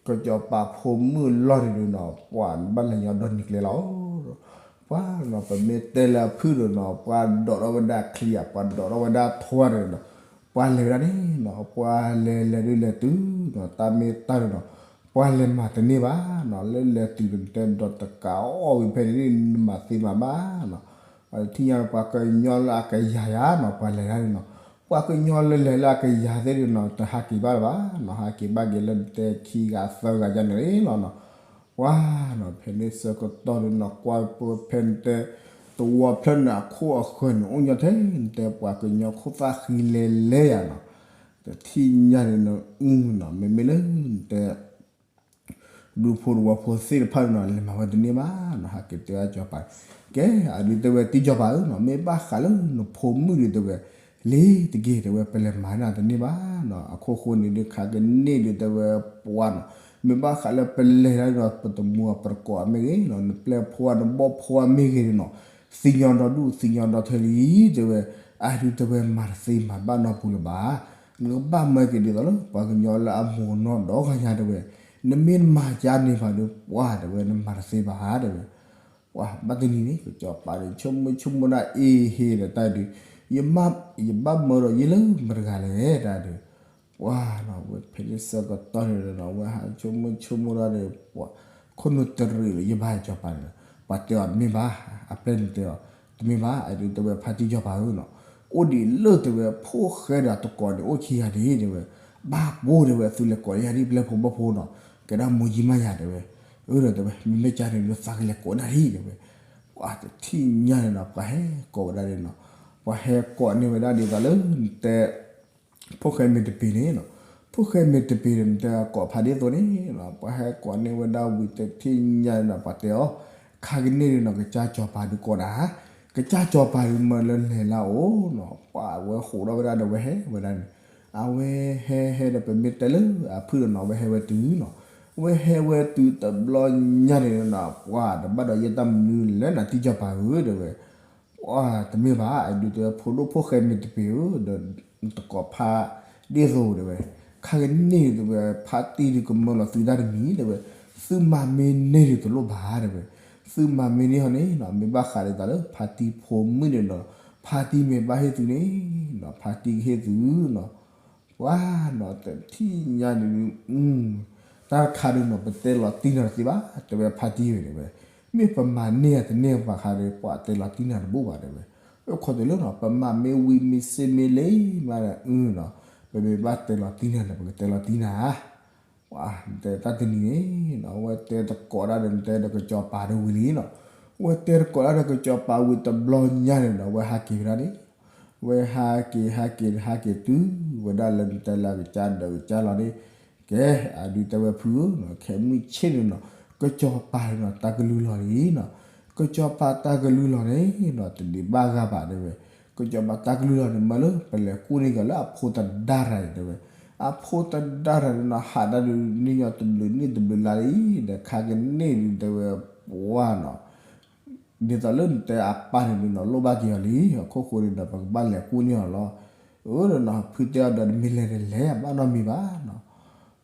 ကစီၤပၤဖိမုၣ်လီၢ်န့ၣ်ဒုနီၤ ပှၤဘၣ်လဲၤညီဒီနံၤကျဲလီၤ ပှၤနီၤ ပမ့ၢ်တဲလၢအဖုၣ်ဒီးနီၤ ပှၤဒိးထီၣ်ဝဲဒၣ်ချံဂၤ ပှၤဒိးထီၣ်ဝဲဒၣ်ထိဂၤန့ၣ်နီၤ, ပှၤလဲၤဝဲဒၣ်န့ၣ်နီၤ ပှၤလဲၤလဲၤဒုလဲၤတုၤနီၤ တၢ်မ့ၢ်တၢ်ဒုနီၤ ပှၤလဲၤမၤတန့ၢ်ဘၣ်နီၤ လၢလဲၤတုၤဒီးနတဲဒီးတကးအီၣ်ဝံၤဖဲန့ၣ် နမၤသ့မၤဘၣ်နီၤ, ပှၤတထံၣ်ညါပှၤကညီလၢအကယၤယၤနီၤ ပှၤလဲၤဒၣ်န့ၣ်နီၤ, ပှၤကညီလၢလဲၤလၢအကယၤသ့ၣ်ဒုနီၤ တဟးက့ၤဘၣ်လၢၤဘၣ်နီၤ, ဟးက့ၤဘၣ်က့ၤလၢနတဲခံဂၤသၢဂၤယါန့ၣ်လီၤနီၤ ပှၤနီၤ ဖဲန့ၣ်ဆၢကတီၢ်ဒုနီၤ ကွၢ်ပဖဲနတဲ တဝီဖျၢၣ်န့ၣ် အခိၣ်အဃၢၤန့ၣ် အိၣ်ညီထဲ နတဲပှၤကညီခိၣ်သၣ်ဃံလဲၤလဲၤယၤနီၤ, တထံၣ်ညါန့ၣ်နီၤ အုနီၤ မ့မ့ၢ်လၢနတဲ ဒူဖိတဝီဖိသ့ၣ်တဖၣ်န့ၣ်နီၤ လဲၤမၤဝဲတန့ၢ်ဘၣ်နီၤ, ဟးက့ၤတဲဝဲစီၤပၤ, ကဲ အဒုတဲဝဲတံၢ်စီၤပၤဧၢနီၤ, မ့ၢ်ဘၣ်ဃးလၢနဖိမုၣ်ဒုတဲဝဲ, လ့ၤတက့ၢ်တဲဝဲ ပလဲၤမၤန့ၢ်တန့ၢ်ဘၣ်နီၤ, အခိၣ်ဃိန့ၣ်ဒုခါကန့ၢ်ဒုတဲဝဲပှၤနီၤ, မ့ၢ်ဘၣ်ဃးလၢပလဲၤဒၣ်ဒီး ပတမူအပတကိးမ့ၢ်ဂ့ၤနီၤ, နပျဲၢ်ဖိအနဘီၣ်ဖိအမ့ၢ်ဂ့ၤန့ၣ်နီၤ, သံညီဒီဒူၣ်သံညီဒီထၢလံတဲဝဲ, အဒုတဲဝဲမၤတသ့မၤဘၣ်နီတပူၤလၢၤဘၣ် နကဘၣ်မၤက့ၤဒ်သိးလၢ ပှၤကညီလၢအမိၢ်နီၢ်ဒီဂၤညါတဲဝဲ, နမ့ၢ်နမၤကါန့ၣ်ဘၣ်ဒီး ပှၤတဲဝဲ နမၤတသ့ဘၣ်တဲဝဲ, ပှၤဘၣ်တနံၤန့ၣ် ကစီၤပၤန့ၣ် ဆိကမိၣ်ဆိကမိၣ်ဒၣ်အ့ဟ့ဒီးတၢ်ဒုး, ယဘၣ်မၢဒီးယလၢမတဂၤလဲၣ်တၢ်ဒုး, ပှၤနီၤဝဲဖဲန့ၣ်ဆၢကတီၢ်န့ၣ်ဒီးနီၤ ဝဲဟးဆိကမိၣ်ဆိကမိၣ်ဒၣ်ဒီး ပှၤ ခိၣ်နူာ်တရံးလၢယဘၣ်စီၤပၤန့ၣ်, ပှၤတဲအီၤတမ့ၢ်ဘၣ်, အပျဲၢ်န့ၣ်တဲအီၤ, တမ့ၢ်ဘၣ် အဒုးတဲဝဲဖါတံၢ်စီၤပၤဧၢနီၤ, အိၣ်ဒံးလၢတဲဝဲ ဖိၣ်ဃဲဒီးတကိးန့ၣ် အိၣ်ခံဂၤဒံးတဲဝဲ, ဘၣ်ပိၢ်တဲဝဲ သုလဲၤကိးယၤဒ်ပျဲၢ်ဖိဘီၣ်ဖိနီၤ, ကဲဒၣ်မိၢ်ယံမးယၤတဲဝဲ, အၢဒီးတဲဝဲ မ့မ့ၢ်ကါန့ၣ် လၢသးကလဲၤကိးနၤဒ်တဲဝဲ, ပှၤတထံၣ်ညါန့ၣ်နီၤ ပှၤဟဲကိးဝဲဒၣ်န့ၣ်နီၤ, ပှၤဟဲကိးန့ၢ်ဝဲဒၣ်ဒ်သိးလၢနတဲ ဖိၣ်ဃဲမ့ၢ်တပ့ၤန့ၣ်နီၤ, ဖိၣ်ဃဲမ့ၢ်တပ့ၤဒီး နတဲကိးဖါဒ့ၣ်သိးန့ၣ်နီၤ, ပှၤဟဲကိးန့ၢ်ဝဲဒၣ်ဝံၤတထံၣ်ညါန့ၣ်နီၤ ပှၤတဲအီၤ, ခါကန့ၢ်န့ၣ်နီၤ ကစၢ်စီၤပၤဒုးကိးနၤ, ကစၢ်စီၤပၤဒုးမၢလၢလဲၤလၢအအိၣ်နီၤ, ပှၤဝဲဟးထီၣ်ဝဲဒၣ်ဒီးဝဲဟဲဝဲဒၣ်န့ၣ်, အဝဲဟဲဟဲဒီးပမ့ၢ်တဲလၢအဖုၣ်ဒီးနီၤ အဝဲဟဲဝဲတုၤနီၤ, အဝဲဟဲဝဲတုၤတဘျီညါန့ၣ်နီၤ ပှၤတဘၣ်ဒီးယဲၢ်တၢ်မနုၤလဲၣ်နၤတံၢ်စီၤပၤဧၢတဲဝဲ ပှၤတမ့ၢ်ဘၣ် အဒုးတဲဝဲ ဖိဒိၣ်ဖိၣ်ဃဲမ့ၢ်တပ့ၤဧၢ, ဒီးတကိးဖါဒ့ၣ်သိးတဲဝဲ, ခါကန့ၢ်တဲဝဲ ဖါတံၢ်ဒုးကမၢလီၤသုတၢ်တမံၤတဲဝဲ, သုမၤမ့ၢ်န့ၢ်ဒုးတလိၣ်ဘၣ်တဲဝဲ, သုမၤမ့ၢ်န့ၢ်ဟီန့ၣ်နီၤ မ့ၢ်ဘၣ်ဃးဒ်သိးလၢဖါတံၢ်ဖိမုၣ်န့ၣ်ဒီး ဖါတံၢ်မ့ၢ်ဘၣ်ဟ့ၣ်သုန့ၣ်နီၤ ဖါတံၢ်ကဟ့ၣ်သုနီၤ ပှၤနီၤ တထံၣ်ညါဒုး တၢ်တခါဒုးနီၤ ပတဲလီၤတံၢ်နၤတသ့ဘၣ် တဲဝဲဖါတံၢ်ဝဲတဲဝဲ, မ့ၢ်ပမၤန့ၢ်အတန့ၢ်ဘၣ်ခါဒီး ပှၤတဲလီၤတံၢ်နၤတဘၣ်ဘၣ်တဲဝဲ, အိၣ်ခိးတုၤလၢနီၤ ပမၤမ့ၢ်ဝံၤမ့ၢ်စ့မ့ၢ်လ့မးဒီးနီၤ ပမ့ၢ်ဘၣ်တဲလီၤတံၢ်နၤန့ၣ် ပကတဲလီၤတံၢ်နၤ ပှၤတဲတၢ်တနံၤန့ၣ်နီၤ အဝဲတဲတကိးဒၣ်ဒီး နတဲဒီးကစီၤပၤဒီးဝံၤလံနီၤ, အဝဲတဲတကိးဒၣ်ဒီးကစီၤပၤဝံၤတဘျီညါန့ၣ်ဒီး အဝဲဟးက့ၤဝဲဒၣ်န့ၣ်, အဝဲဟးက့ၤ ဟးက့ၤ ဟးက့ၤတုၤဝဲဒၣ်လၢနတဲလၢအကစၢ်ဒီးကစၢ်လီၤန့ၣ်, ကဲ အဒုးတဲဝဲဖုဧၢနီၤ ခဲမုၢ်ဆ့ၣ်န့ၣ်နီၤ ကစီၤပၤန့ၣ်နီၤ တၢ်ကလုၢ်လီၤန့ၣ်နီၤ, ကစီၤပၤတၢ်ကလုၢ်လီၤန့ၣ်နီၤ တဒံးဘၣ်ဂၤဘၣ်တဲဝဲ, ကစီၤပၤတၢ်ကလုၢ်လီၤန့ၣ် မၢလၢပလဲၤကူၣ်န့ၢ်က့ၤလၢအဖိသဒါတဂၤအံၤတဲဝဲ, အဖိသဒါတဂၤန့ၣ်နီၤ ဟးဒၣ်ဒုးန့ၢ်ညီတဘျုးနံၣ်တဘျုးလါလံ, ဒီးခါကန့ၣ်ဒုးတဲဝဲ ပှၢ်နီၤ ဒ်သိးလၢနတဲအပၢ်န့ၣ်ဒုးနီၤ လိၣ်ဘၣ်က့ၤအီၤလံ, အခိၣ်ဃိန့ၣ်ဒီး ပကဘၣ်လဲၤကူၣ်န့ၢ်အီၤလီၤ. အၢဒီးနီၤ ဖုတဲအီၤဒီး တမ့ၢ်လဲၤတလဲၤဘၣ်နီတမံၤဘၣ်နီၤ.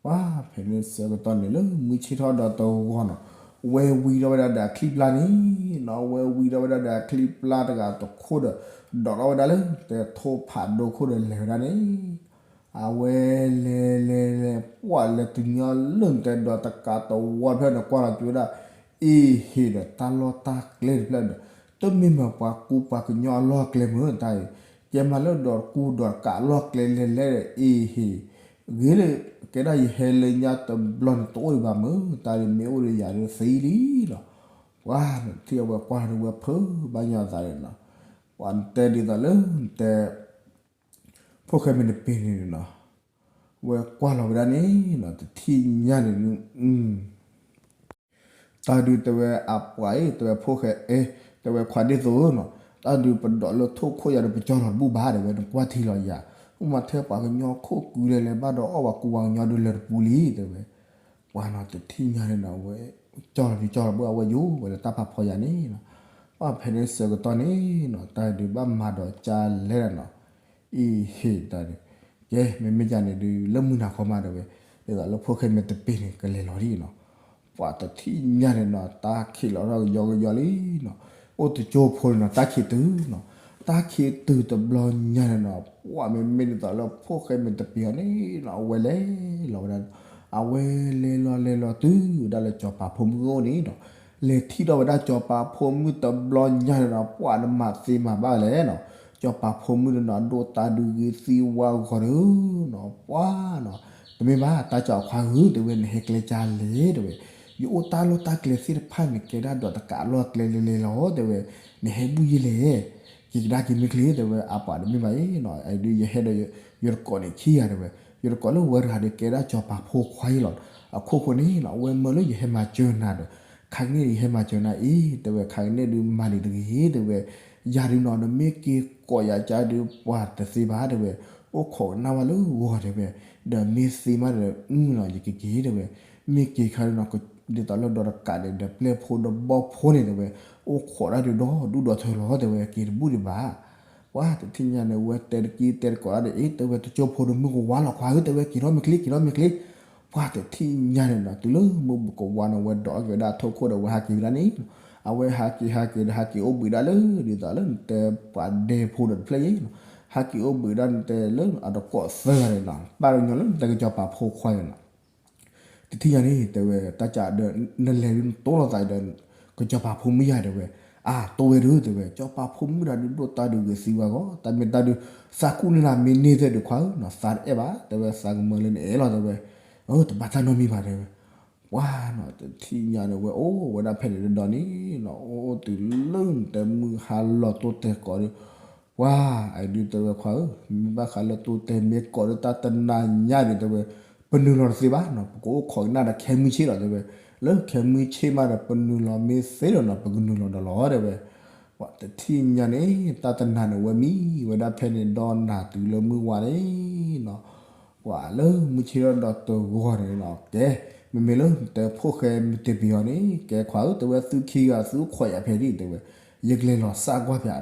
ပှၢ်ဖဲန့ၣ်ဆၢကတီၢ်န့ၣ် လၢမုၢ်ဆ့ၣ်ထီၣ်ဒီးတဂီၤနီၤ, ဝဲဝံထီၣ်ဝဲဒၣ်ဒီးအချံပျၢ်န့ၣ်နီၤ, ဝဲဝံထီၣ်ဝဲဒၣ်ဒီးအချံပျၢ်တဂၤတခိၣ်ဒီး ဒိးထီၣ်ဝဲဒၣ်လၢ တဲထိၣ်ဖးဒိၣ်ခိၣ်ဒီးလဲၤဝဲဒၣ်န့ၣ် အဝဲလဲၤလဲၤလဲၤ ပှၢ်လဲၤတုၤညီလၢနတဲဒီးတကးတဝီတဖျၢၣ်န့ၣ် ကွၢ်လီၤက့ၤဝဲဒၣ် အ့ဟ့ၣ်ဒီးတၢ်လီၢ်တၢ်ကျဲတဖျၢၣ်ဒီး တမ့ၢ်မၤပှၤကူပှၤကညီအလီၢ်ကျဲမုၢ်တၢ်အံၤ, ကဲမၤလၢဒီးကူဒီးတကးအလီၢ်ကျဲလဲၤလဲၤဒီး အ့ဟ့ၣ် ဂ့ၤလၢ ကဲဒၣ်ယဟဲလၢညါတဘျီန့ၣ် တအိၣ်ဒံးဘၣ်မုၢ်တၢ်ဒီး မ့ၢ်အိၣ်ဒီးယၤဒီးသံလံလီၤ. ပှၢ်နထံၣ်အဝဲကွၢ်လီၤဒီးဝဲဖုးဘၣ်ညီအသးန့ၣ်နီၤ, ပှၢ်နတဲဒ်သိးလၢနတဲ ဖိၣ်ဃဲမ့ၢ်တပ့ၤန့ၣ်နီၤ, ဝဲကွၢ်လီၤဝဲဒၣ်န့ၣ်နီၤ တထံၣ်ညါန့ၣ် တၢ်ဒုးတဲဝဲအပှၤအံၤ တဲဝဲဖိၣ်ဃဲအဲ တဲဝဲခွါဒ်သိးနီၤ, တၢ်ဒုးပဒိးလၢထိၣ်ခိၣ်ယၤဒီး ပကၠီလီၤတဘူၣ်ဘၣ်တဲဝဲ, နကွၢ်ထံလီၤယၤ, အိၣ်မးထဲပှၤကညီခိၣ်ကုလဲၤလဲၤဘၣ်ဒီးအီၣ်ပှၤကူပှၤကညီဒုးလၢတပူၤလံတဲဝဲ. ပှၢ်နီၤ တထံၣ်ညါန့ၣ်နီၤ ဝဲ ကၠီလီၤတကၠီလီၤဘူၣ် အဝဲယိာ်ဝဲလၢတၢ်ဖးဖီယၤန့ၣ်နီၤ, ပှၢ်ဖဲန့ၣ်ဆၢကတီၢ်န့ၣ်နီၤ တၢ်ဒုးဘၣ်မၤဒီးကၢ်လဲၣ်နီၤ, အ့ဟ့ၣ်တၢ်ဒုး, ကဲ မ့မ့ၢ်ကၢ်န့ၣ်ဒုး လၢမုၢ်နၤခီမးတဲဝဲ, ဒ်သိးလၢဖိၣ်ဃဲမ့ၢ်တပ့ၤန့ၣ် ကလဲၤလီၤဒ်နီၤ ပှၢ်တထံၣ်ညါန့ၣ်နီၤ တၢ်ခံးလီၤထီၣ်ကယီကယီလံနီၤ, အိၣ်တကၠိဖိန့ၣ်နီၤ တၢ်ခံးတုၤနီၤ, တၢ်ခံးတုၤတဘျီညါန့ၣ်နီၤ ပှၢ်မ့မ့ၢ်ဒ်သိးလၢဖိၣ်ဃဲမ့ၢ်တပ့ၤအီၤန့ၣ်နီၤ အဝဲလဲၤလီၤဝဲဒၣ်, အဝဲလဲၤလီၤလဲၤလီၤတုၤဝဲဒၣ်လၢစီၤပၤဖိမုၣ်အိၣ်န့ၣ်နီၤ, လဲၤထံၣ်ထီၣ်ဝဲဒၣ်စီၤပၤဖိမုၣ်တဘျီညါန့ၣ်နီၤ ပှၢ်နမၤသ့မၤဘၣ်လဲၣ်နီၤ, စီၤပၤဖိမုၣ်န့ၣ်နီၤ ဒိၣ်တၢ်ဒုးဂ့ၤသံဝါဂီၤဒီးနီၤ ပှၢ်နီၤ, တမ့ၢ်ဘၣ် တၢ်ကၠီၤခွါဧၢ တဲဝဲ နဟဲကျဲကၢ်လဲၣ်တဲဝဲ, ယအိၣ်တၢ်လီၢ်တၢ်ကျဲသ့ၣ်တဖၣ်န့ၣ် ကဲဒၣ်ဒီးတကးလီၢ်ကျဲလဲၤလဲၤလီၤတဲဝဲ, နဟဲဘူၣ်ယဲလဲၣ်, က့ၤကဒါက့ၤမ့ၢ်ချ့တဲဝဲ, အပှၤတမ့ၢ်ဘၣ်အံၤနီၤ ဒုးယဟဲဒီး ယတကိးန့ၣ်ခံဂၤတဲဝဲ, ယတကိးလၢဝဲတဂၤဒီးကဲဒၣ်စီၤပၤဖိခွါအံၤလီၤ, အခိၣ်ဃိန့ၣ်နီၤ အဝဲမၢလၢယဟဲမၤစၢၤနၤဒီး ခါကန့ၣ်ယဟဲမၤစၢၤနၤအံၤ တဲဝဲ, ခါကန့ၣ်ဒုးမၤန့ၣ်တဂ့ၤတဲဝဲ, ယၤဒုးနီၤ နမ့ၢ်က့ၤကိးယၤကၢ်ဒုးပှၤတသ့ဘၣ်တဲဝဲ, အိၣ်ခိးကနၣ်ဝဲလၢဂီၤတဲဝဲ, ဒီးမ့ၢ်သ့မးဒီး အုနီၤ ယကက့ၤတဲဝဲ, မ့ၢ်က့ၤခါဒုးနီၤ ဒ်သိးလၢဒီးတကးန့ၣ်ဒီးပျဲၢ်ဖိဒီးဘီၣ်ဖိန့ၣ်တဲဝဲ, အိၣ်ခိးတၢ်ဒုးဒီဒူၣ်ဒီထၢလီၤတဲဝဲ က့ၤတဘူၣ်ဒံးဘၣ် ပှၢ်တထံၣ်ညါန့ၣ် ဝဲတဲတက့ၢ်တဲတကိးတၢ်ဒီး အ့ တဲဝဲ တကၠိဖိဒီးမုၢ်ကဝါလီၤခွါဧၢ တဲဝဲ က့ၤထီၣ်မ့ၢ်ချ့ က့ၤထီၣ်မ့ၢ်ချ့, ပှၢ်တထံၣ်ညါန့ၣ်နီၤ တုၤလၢမုၢ်ကဝါန့ၣ် ဝဲဒိးက့ၤဝဲဒၣ်ထိၣ်ခိၣ်ဒီး ဝဲဟးက့ၤဝဲဒၣ်န့ၣ်, အဝဲဟးက့ၤဟးက့ၤဒီး ဟးက့ၤအိၣ်ဘှံးဒၣ်လၢ ဒ်သိးလၢနတဲပှၤဒဲဖိဒီးတဖျၢၣ်အံၤနီၤ, ဟးက့ၤအိၣ်ဘှံးဒၣ်နတဲလၢအတကိးသၢဂၤန့ၣ်နီၤ, ပၢ်တညီလၢနတဲကစီၤပၤဖိခွါန့ၣ်နီၤ တထံၣ်ညါန့ၣ် တဲဝဲ တၢ်ကဒီး နလဲၤဒုးနတိၢ်လိာ်သးဒီး ကစီၤပၤဖိမုၣ်ယၤတဲဝဲ, အါ တိၢ်ဝဲဒုးတဲဝဲ ကစီၤပၤဖိမုၣ်တဂၤဒုး ဒိၣ်တၢ်ဒုးဂ့ၤသံဝဲဂီၢ် တၢ်မ့ၢ်တၢ်ဒုး သးကူၣ်န့ၢ်နၤမ့ၢ်န့ၢ်သ့ၣ်ဒုးခွါဧၢနီၤ သးတအဲၣ်ဘၣ် တဲဝဲ သးကမၢလၢနအဲၣ်လီၤတဲဝဲ, အၢ တဘၣ်တၢ်နီတမံၤဘၣ်တဲဝဲ, ပှၢ်နီၤ တထံၣ်ညါန့ၣ် ဝဲအိၣ်ဝဲဒၣ်ဖဲန့ၣ်တဒီးန့ၣ်နီၤ အိၣ်အိၣ်တုၤလၢနတဲမုၢ်ဟါလီၤတိၢ်တဲာ်ကိးဒုး ပှၢ် အဒုးတဲဝဲခွါဧၢ, မ့ၢ်ဘၣ်ဃးလၢတိၢ်တဲာ်မ့ၢ်ကိးဒီး တၢ်တနၤညါဒုးတဲဝဲ, ပနုာ်လီၤတသ့ဘၣ်နီၤ ပကအိၣ်ခိးကနၣ်ဒီးခဲမုၢ်ဆ့ၣ်လီၤတဲဝဲ, လၢခဲမုၢ်ဆ့ၣ်မးဒီး ပနုာ်လီၤမ့ၢ်သ့ဒီးနီၤ ပကနုာ်လီၤဒီးလီၤတဲဝဲ, ပှၢ်တထံၣ်ညါန့ၣ် တၢ်တနၤန့ၣ် ဝဲမံဝဲဒၣ်ဖဲန့ၣ်ဒီးနၤတုၤလၢမုၢ်ဝါန့ၣ်နီၤ ပှၤလၢမုၢ်ဆ့ၣ်ထီၣ်ဒီးတဂီၤန့ၣ်နီၤ ကဲ မ့မ့ၢ်လၢနတဲဖိၣ်ဃဲမ့ၢ်တပ့ၤအီၤန့ၣ် ကဲခွါဧၢ တဲဝဲသုခံဂၤသုအိၣ်ခိးယၤဖဲဒၣ်တဲဝဲ, ယကလဲၤလီၤစၢ်ကွၢ်ဖဲ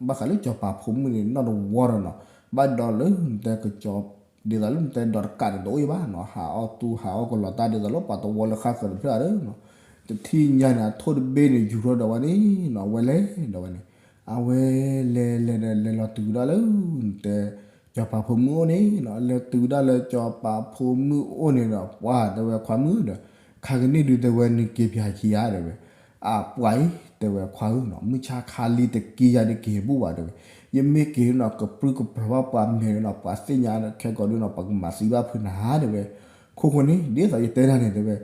ဘၣ်ဃးလၢစီၤပၤဖိမုၣ်န့ၣ် နီၢ်တဝီဒီးနီၤ, ဘၣ်ဒီးလၢနတဲကစီၤ ဒ်သိးလၢနတဲဒီးတကးန့ၣ် တအိၣ်အံၤဘၣ်နီၤ, ဟးအီၣ်တူၢ်ဟးအီၣ်ကလီၤတၢ်ဒ်သိးလၢပှၤတဝီလၢဃၣ်ဃၢၤတဖျၢၣ်ဧါနီၤ, တထံၣ်ညါန့ၣ် အထိၣ်တဘ့ၣ်န့ၣ် ယူၤထီၣ်ဒီးဝဲန့ၣ်နီၤ အဝဲလဲၤဒီးဝဲန့ၣ်, အဝဲလဲၤလဲၤဒီးလဲၤလီၤတုၤဝဲဒၣ်လၢ နတဲ စီၤပၤဖိမုၣ်အိၣ်န့ၣ်နီၤ, လဲၤတုၤဝဲဒၣ်လၢစီၤပၤဖိမုၣ်အိၣ်န့ၣ်ဒီး ပှၢ်တဲဝဲခွါမုၣ်ဒီး ခါကန့ၣ်ဒုးတဲဝဲနက့ၤပၠးခံဂၤတဲဝဲ, အပှၤအံၤ တဲဝဲခွါဧၢနီၤ မုၢ်ဆါခါလံတက့ၢ်ယၤတက့ၤဘူၣ်ဘၣ်တဲဝဲ, ယမ့ၢ်က့ၤနီၤ ကပြုၢ်ကပြီၤဘၣ်ပှၤမဲာ်နီၤ ပှၤသ့ၣ်ညါခဲကိာ်ဒုးနီၤ ပှၤကမၤသံဘၣ်ဖုးနၤတဲဝဲ, ခိၣ်ဃိန့ၣ် ဒ်သိးယတဲတၢ်န့ၣ်တဲဝဲ,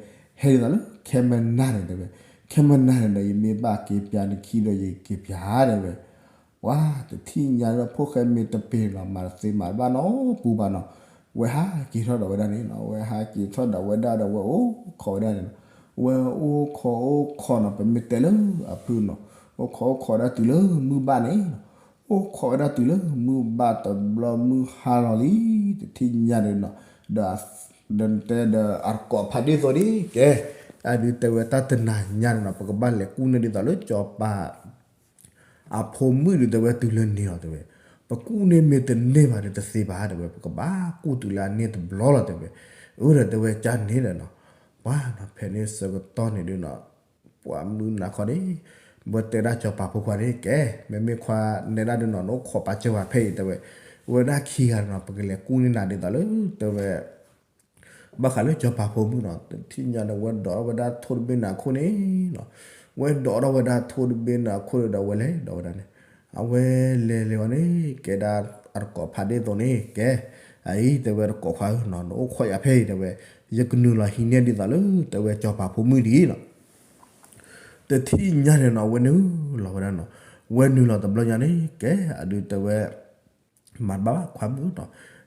ဟဲဒ်သိးလၢခဲမနၤန့ၣ်တဲဝဲ, ခဲမနၤန့ၣ်ဒီး ယမ့ၢ်ဘၣ်က့ၤပၠးနခံဒီးယက့ၤပၠးတဲဝဲ ပှၤတထံၣ်ညါဒီးဖိၣ်ဃဲမ့ၢ်တပ့ၤနီၤ မၤတသ့မၤတဘၣ်နီတပူၤဘၣ်နီၤ, ဝဲဟးက့ၤထီၣ်ဒီးဝဲဒၣ်န့ၣ်နီၤ, ဝဲဟးက့ၤထီၣ်ဒီးဝဲဒၣ်ဒီးဝဲအိၣ်ခိးဝဲဒၣ်န့ၣ်နီၤ, ဝဲအိၣ်ခိးအိၣ်ခိးနီၤ ပမ့ၢ်တဲလၢအဖုနီၤ, အိၣ်ခိးအိၣ်ခိးဒၣ်တုၤလၢမုၢ်ဘၣ်န့ၣ်, အိၣ်ခိးဝဲဒၣ်တုၤလၢမုၢ်ဘၣ်တဘျီမုၢ်ဟါလီၤလံ, တထံၣ်ညါန့ၣ်နီၤ, ဒီး ဒီးတဲဒီးအတကိးဖးဒ့ၣ်သိးန့ၣ် ကဲ, အဒုးတဲဝဲတၢ်တနၤညါန့ၣ်နီၤ ပကဘၣ်လဲၤကူၣ်န့ၢ်ဒ်သိးလၢစီၤပၤ အဖိမုၣ်ဒုးတဲဝဲတုၤလၢန့ၣ်လီၤတဲဝဲ, ပကူၣ်န့ၢ်မ့ၢ်တန့ၢ်ဘၣ်ဒီးတသ့ဘၣ်တဲဝဲ ပကဘၣ်ကူၣ်တုၤလၢအန့ၢ်တဘျီလီၤတဲဝဲ, အၢဒီးတဲဝဲကန့ၣ်ဒီးနီၤ, ပှၤနီၤဖဲန့ၣ်ဆၢကတီၢ်န့ၣ်ဒုးနီၤ, ပှၤမုၢ်နၤခီန့ၣ်, ဝဲတဲဒၣ်စီၤပၤဖိခွါန့ၣ် ကဲ, မ့မ့ၢ်ခွါနဲဒၣ်ဒုးနီၤ နအိၣ်ခိးပာ်စၢၤဝဲဖဲအံၤတဲဝဲ, ဝဲဒၣ်ခံဂၤနီၤ ပကလဲၤကူၣ်န့ၢ်နၤဒ်သိးလၢတဲဝဲ ဘၣ်ဃးလၢစီၤပၤဖိမုၣ်နီၤ တထံၣ်ညါန့ၣ် ဝဲဒိးထီၣ်ဝဲဒၣ်ထိၣ်တဘ့ၣ်န့ၣ်အခိၣ်န့ၣ်နီၤ, ဝဲဒိးထီၣ်ဝဲဒၣ်ထိၣ်တဘ့ၣ်န့ၣ်အခိၣ်ဒီးဝဲလဲၤဒီးဝဲဒၣ်န့ၣ်, အဝဲလဲၤလဲၤဝဲန့ၣ် ကဲဒၣ်အတကိးဖးဒ့ၣ်သိးန့ၣ် ကဲ, အအံၤတဲဝဲတကိးခွါဧၢနီၤ နအိၣ်ခိးယၤဖဲအံၤတဲဝဲ, ယကနုာ်လီၤဟံးန့ၢ်ဒ်သိးလၢတဲဝဲစီၤပၤဖိမုၣ်ဒ်အံၤနီၤ တထံၣ်ညါန့ၣ်နီၤ ဝဲနုာ်လီၤဝဲဒၣ်နီၤ, ဝဲနုာ်လီၤတဘျီညါန့ၣ် ကဲအဒုးတဲဝဲ မၤတဘၣ်ဘၣ်ခွါမုၣ်နီၤ,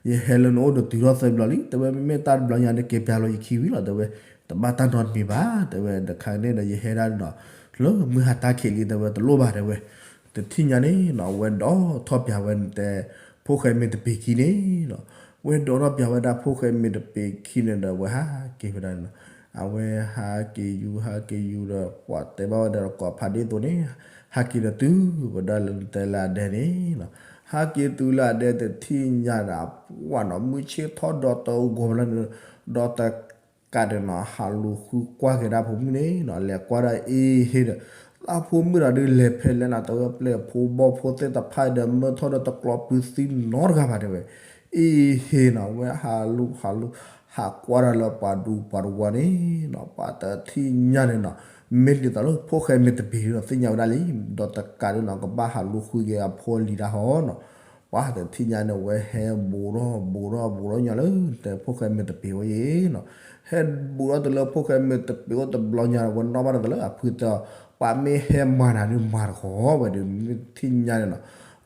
ယဟဲလၢနအိၣ်ဒီးတုၤထီၣ်သၢဘျီလံ တဲဝဲ မ့မ့ၢ်တၢ်တဘျီညါန့ၣ် က့ၤပျၢ်လီၤယခံဝံၤလီၤ တဲဝဲ, တဘၣ်တၢ်နီတမံၤဘၣ် တဲဝဲ, တခါန့ၣ်ဒီးယဟဲဒၣ်နီၤ, လၢမုၢ်ဟါတၢ်ခံးလံ တဲဝဲ တလိၣ်ဘၣ် တဲဝဲ, တထံၣ်ညါန့ၣ်နီၤ ဝဲဒိးထီၣ်ပျၢ်ဝဲတဲ ဖိၣ်ဃဲမ့ၢ်တပ့ၤခံန့ၣ်နီၤ, ဝဲဒိးထီၣ်ပျၢ်ဝဲဒၣ်ဖိၣ်ဃဲမ့ၢ်တပ့ၤခံန့ၣ်ဒီး ဝဲဟးက့ၤဝဲဒၣ်န့ၣ်နီၤ, အဝဲဟးက့ၤယူၤ ဟးက့ၤယူၤဒီး ပှၤတဲဘၣ်ဝဲဒၣ်တကိးဖးဒ့ၣ်သိးန့ၣ် ဟးက့ၤဒီးတုၤဝဲဒၣ်လၢတဲလၢအဒဲန့ၣ်နီၤ, ဟးက့ၤတုၤလၢအဒဲတထံၣ်ညါန့ၣ် ပှၤနီၤ မုၢ်ဆ့ၣ်ထီၣ်ဒီးတဂီၤလၢ ဒီးတကးဒီးနီၤ ဟးလူၤဃုကွၢ်က့ၤဒၣ်ဖိမုၣ်န့ၣ်နီၤ လဲၤကွၢ်ဒၣ်အ့ဟ့ဒီး တၢ်ဖိမုၣ်ဒီးဒုးလဲၤဖဲလဲၣ်နီၤ တဲဝဲပျဲၢ်ဖိဘီၣ်ဖိသ့ၣ်တဖၣ်ဒီး မၢထီၣ်ဒီးတကျီၢ်ပုသံနီတဂၤဘၣ်တဲဝဲ, အ့ဟ့နီၤ ဝဲဟးလူၤဟးလူၤ ဟးကွၢ်ဒီးလၢပှၤဒူပှၤတဝီန့ၣ်နီၤ ပှၤတထံၣ်ညါန့ၣ်နီၤ မ့ၢ်ဒ်သိးလၢဖိၣ်ဃဲမ့ၢ်တပ့ၤဒီးသ့ၣ်ညါဝဲဒၣ်လံ ဒီးတကးဒုးနီၤ ကဘၣ်ဟးလူၤဃုက့ၤအဖိလံၤတၢ်ဟီနီၤ ပှၤတထံၣ်ညါန့ၣ် ဝဲဟဲဘူးထီၣ်ဘူးထီၣ်ဘူးထီၣ်ညါလၢ တဲဖိၣ်ဃဲမ့ၢ်တပ့ၤဝဲအံၤနီၤ, ဟဲဘူးထီၣ်တုၤလၢဖိၣ်ဃဲမ့ၢ်တပ့ၤအိၣ်တဘျီညါ ဝဲနီၣ်ဘၣ်တသးလၢအဖုတဲအီၤ ပှၤမ့ၢ်ဟဲမၤနၤဒုးမၤတခီဝဲဒီး မ့ၢ်တထံၣ်ညါန့ၣ်နီၤ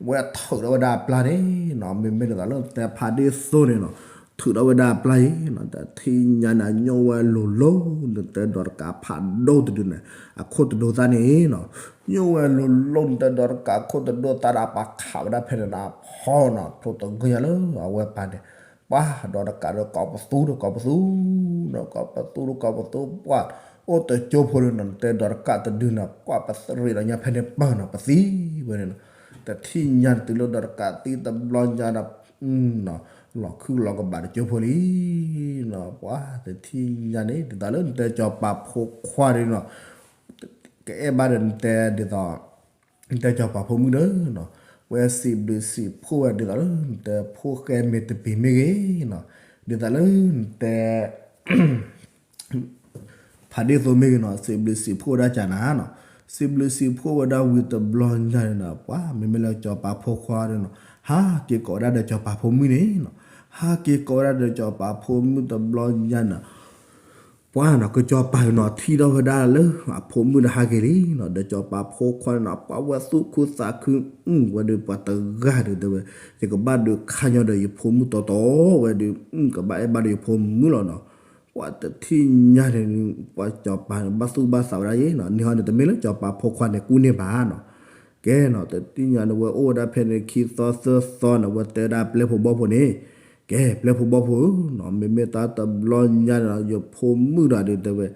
ဝဲထုးထီၣ်ဝဲဒၣ်အပျၢ်န့ၣ်နီၤ မ့မ့ၢ်ဒ်သိးလၢတဲဖးဒ့ၣ်သိးန့ၣ်နီၤ ထုးထီၣ်ဝဲဒၣ်အပျၢ်အံၤနီၤ တထံၣ်ညါန့ၣ် ညိၣ်ဝဲလိၤလိၤ နတဲဒီးတကးဖးဒိၣ်တဒုန့ၣ် အခိၣ်တဒိၣ်သၣ်န့ၣ်နီၤ ညိၣ်ဝဲလိၤလိၤ နတဲဒီးတကးခိၣ်တဒိၣ်သၣ်ဒီး ပာ်ခးဝဲဒၣ်ဖဲန့ၣ်နီၤ ဖီနီၤ ထိၣ်တဂၢၢ်ညါလၢအဝဲပာ်န့ၣ် ပှၤဒီးတကးဒီးကိးပသူဒီးကိးပသူ ဒီးကိးပသူဒီးကိးပသူ ပှၤအိၣ်တကၠိဖိန့ၣ်နီၤ နတဲဒီးတကးတဒုန့ၣ် ပှၤပသရ့းဒီးညါဖဲန့ၣ်ပၢၢ်နီၤ ပသံဝဲန့ၣ်နီၤ တထံၣ်ညါန့ၣ်တုၤလၢဒီးတကးသံတဘျီညါဒီး လီၤခုၣ်လီၤကဘၣ်တကၠိဖိလံနီၤ ပှၤတထံၣ်ညါန့ၣ် ဒ်သိးလၢနတဲစီၤပၤဖိခွါဒ်နီၤ ကအဲၣ်ဘၣ်ဒီးနတဲဒ်သိး နတဲစီၤပၤဖိမုၣ်ဒီးနီၤ ဝဲစံးဘျုးစံးဖှိၣ်ဝဲဒ်သိးလၢ နတဲဖိၣ်ဃဲမ့ၢ်တပ့ၤမ့ၢ်ဂ့ၤနီၤ ဒ်သိးလၢနတဲ ဖးဒ့ၣ်သိးမ့ၢ်ဂ့ၤနီၤ စံးဘျုးစံးဖှိၣ်ဝဲဒၣ်ကနၤနီၤ စံးဘျုးစံးဖှိၣ်ဝဲဒၣ်ဝံၤတဘျီညါန့ၣ်နီၤ ပှၤမ့မ့ၢ်လၢစီၤပၤဖိခွါဒီးနီၤ ဟးက့ၤကိးဝဲဒၣ်ဒီးစီၤပၤဖိမုၣ်န့ၣ်နီၤ ဟးက့ၤကိးဝဲဒၣ်ဒီးစီၤပၤဖိမုၣ်တဘျီညါန့ၣ် ပှၤနီၤ ကစီၤပၤနီၤ ထံၣ်ထီၣ်ဝဲဒၣ်လၢ အဖိမုၣ်န့ၣ်ဟးက့ၤလံနီၤ ဒီးစီၤပၤဖိခွါန့ၣ်နီၤ ပှၤဝဲသူၣ်ခုသးခု အုၣ်ဝဲဒီးပှၤတဂၤဒီးတဲဝဲ ယကဘၣ်ဒုးခါညီဒီးယဖိမုၣ်တီတီဝဲဒီး အုၣ်ကဘၣ်အဲၣ်ဘၣ်ဒီးယဖိမုၣ်လီၤနီၤ ပှၤတထံၣ်ညါန့ၣ် ပှၤစီၤပၤန့ၣ် ဘၣ်သူၣ်ဘၣ်သးဝဲဒၣ်ယဲနီၤ န့ၣ်ဟီန့ၣ် တမ့ၢ်လၢစီၤပၤဖိခွါန့ၣ်ကူၣ်န့ၢ်ဘၣ်နီၤ ကဲနီၤ တထံၣ်ညါန့ၣ် ဝဲအိၣ်ဝဲဒၣ်ဖဲန့ၣ်ခံသီသၢသီန့ၣ် ဝဲတဲဒၣ်ပျဲၢ်ဖိဘီၣ်ဖိန့ၣ် ကဲ ပျဲၢ်ဖိဘီၣ်ဖိဧၢနီၤ မ့မ့ၢ်တၢ်တဘျီညါန့ၣ်နီၤ ယဖိမုၣ်တဂၤဒီးတဲဝဲ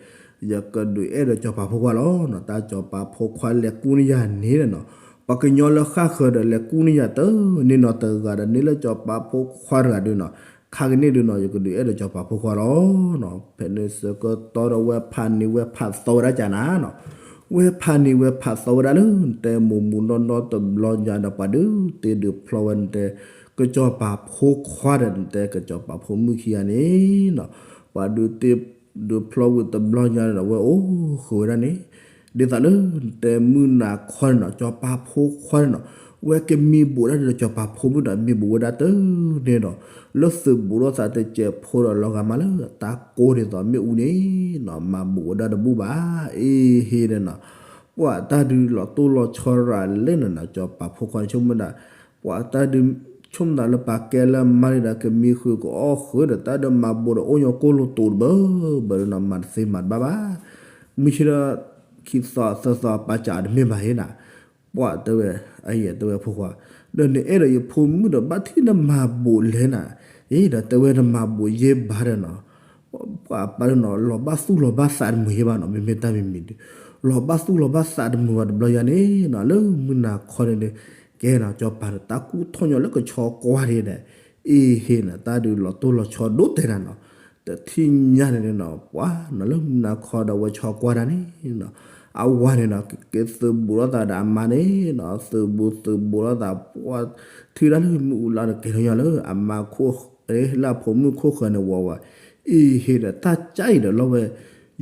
ယကဒုးအဲၣ်ဒီးစီၤပၤဖိခွါလီၤနီၤ တၢ်စီၤပၤဖိခွါလဲၤကူၣ်န့ၢ်ယၤန့ၣ်နီၤ ပှၤကညီလၢဃၣ်ဃၢၤဒီးလဲၤကူၣ်န့ၢ်ယၤတန့ၢ်နီတဂၤဒီးန့ၢ်လၢစီၤပၤဖိခွါတဂၤဒီးနီၤ ခါကန့ၣ်ဒုးနီၤ ယကဒုးအဲၣ်ဒီးစီၤပၤဖိခွါလီၤနီၤ ဖဲန့ၣ်ဆၢကတီၢ်ဒီးဝဲဖးန့ၢ်ဝဲဖးသီဝဲဒၣ်ကနၤနီၤ ဝဲဖးန့ၢ်ဝဲဖးသီဝဲဒၣ်လၢ နတဲမိၢ်မူနီၢ်နီၢ်တဘျီညါဒီး ပှၤဒုးတ့ဒုးဖျီဝဲနတဲ ကစီၤပၤဖိခွါဒီးနတဲ ကစီၤပၤဖိမုၣ်ခံဂၤန့ၣ်နီၤ ပှၤဒုးတ့ဒုးဖျီဝံၤတဘျီညါဒီး ဝဲအိၣ်ဃုာ်ဝဲဒၣ်န့ၣ် ဒ်သိးလၢနတဲမုၢ်နၤခီန့ၣ်နီၤ စီၤပၤဖိခွါန့ၣ်နီၤ ဝဲကမံဘူးဒၣ်ဒီးစီၤပၤဖိမုၣ်ဒီး မံဘူးဝဲဒၣ်တန့ၢ်ဒီး လၢသုးဘူးထီၣ်သးတစဲးဖိဒီးလီၤဂာ်မးလၢတၢ်ကိးဒ်သိးမ့ၣ်အူန့ၣ်နီၤ မၤဘူးဝဲဒၣ်တဘူၣ်ဘၣ် အ့ဟ့ဒီးနီၤ ပှၤတၢ်ဒုးလီၤတိၢ်လီၤဆီရၤလဲၣ်နီၤနီၤ စီၤပၤဖိခွါန့ၣ် ဆိကမိၣ်ဒၣ် ပှၤတၢ်ဒုး ဆိကမိၣ်သးလၢပာ်ကဲလၢမါန့ၣ်ဒီး ကမံဃုာ်ကအီၣ်ဃုာ်ဒီး တၢ်ဒုးမၤဘူးဒီးအိၣ်ညီကိၢ်လိာ်တိာ်တဘၢဘၢဒီးနီၤ မၤတသ့မၤတဘၣ်ဘၣ် မုၢ်ဆ့ၣ်ထီၣ်ခံသီသၢသီပာ်စးတမ့ၢ်ဘၣ်ဧါနၤ, ပှၤတဲဝဲ, အယဲၢ်တဲဝဲဖိခွါ, ဒီးနအဲၣ်ဒိးယဖိမုၣ်ဒီးဘၣ်ထံၣ်နမၤဘူးလဲၣ်နၤ, အ့ဒီးတဲဝဲနမၤဘူးယဲၢ်ဘၣ်ဒီးနီၤ, ပှၤပာ်ဒီးနီၤ လီၤဘၣ်သူၣ်လီၤဘၣ်သးတမုာ်ယဲၢ်ဘၣ်နီၤ, မ့မ့ၢ်တၢ်မံၤမံၤဒီး လီၤဘၣ်သူၣ်လီၤဘၣ်သးတမုာ်ဘၣ်တဘျီယၤန့ၣ်နီၤ, လၢမုၢ်နၤခီန့ၣ်ဒီး ကဲနီၤ စီၤပၤဒီးတၢ်ကူၣ်ထီၣ်ညီလၢကဆီကွၢ်ဒၣ်ဒီး အ့ဟ့ၣ်နၤ တၢ်ဒုးလီၤတိၢ်လီၤဆီဒိၣ်တဲနၤနီၤ, တထံၣ်ညါန့ၣ်နီၤ ပှၤနီၤလၢမုၢ်နၤခီဒီးဝဲဆီကွၢ်တၢ်န့ၣ်နီၤ, အဝၤန့ၣ်နီၤ ကကဲသုးဘူးလိာ်သးဒီးအမါန့ၣ်နီၤ, သုးဘူးသုးဘူးလိာ်သး ပှၤထံၣ်ဒၣ်လၢမုၢ်အူလါဒီးကဲထီၣ်ညါလၢအမါခိၣ် လၢအဖိမုၣ်ခိၣ်ဃၢၤန့ၣ်ဝဲဝဲ, အ့ဟ့ၣ်ဒီးတၢ်ကၢ်အံၤဒီးလီၤဝဲ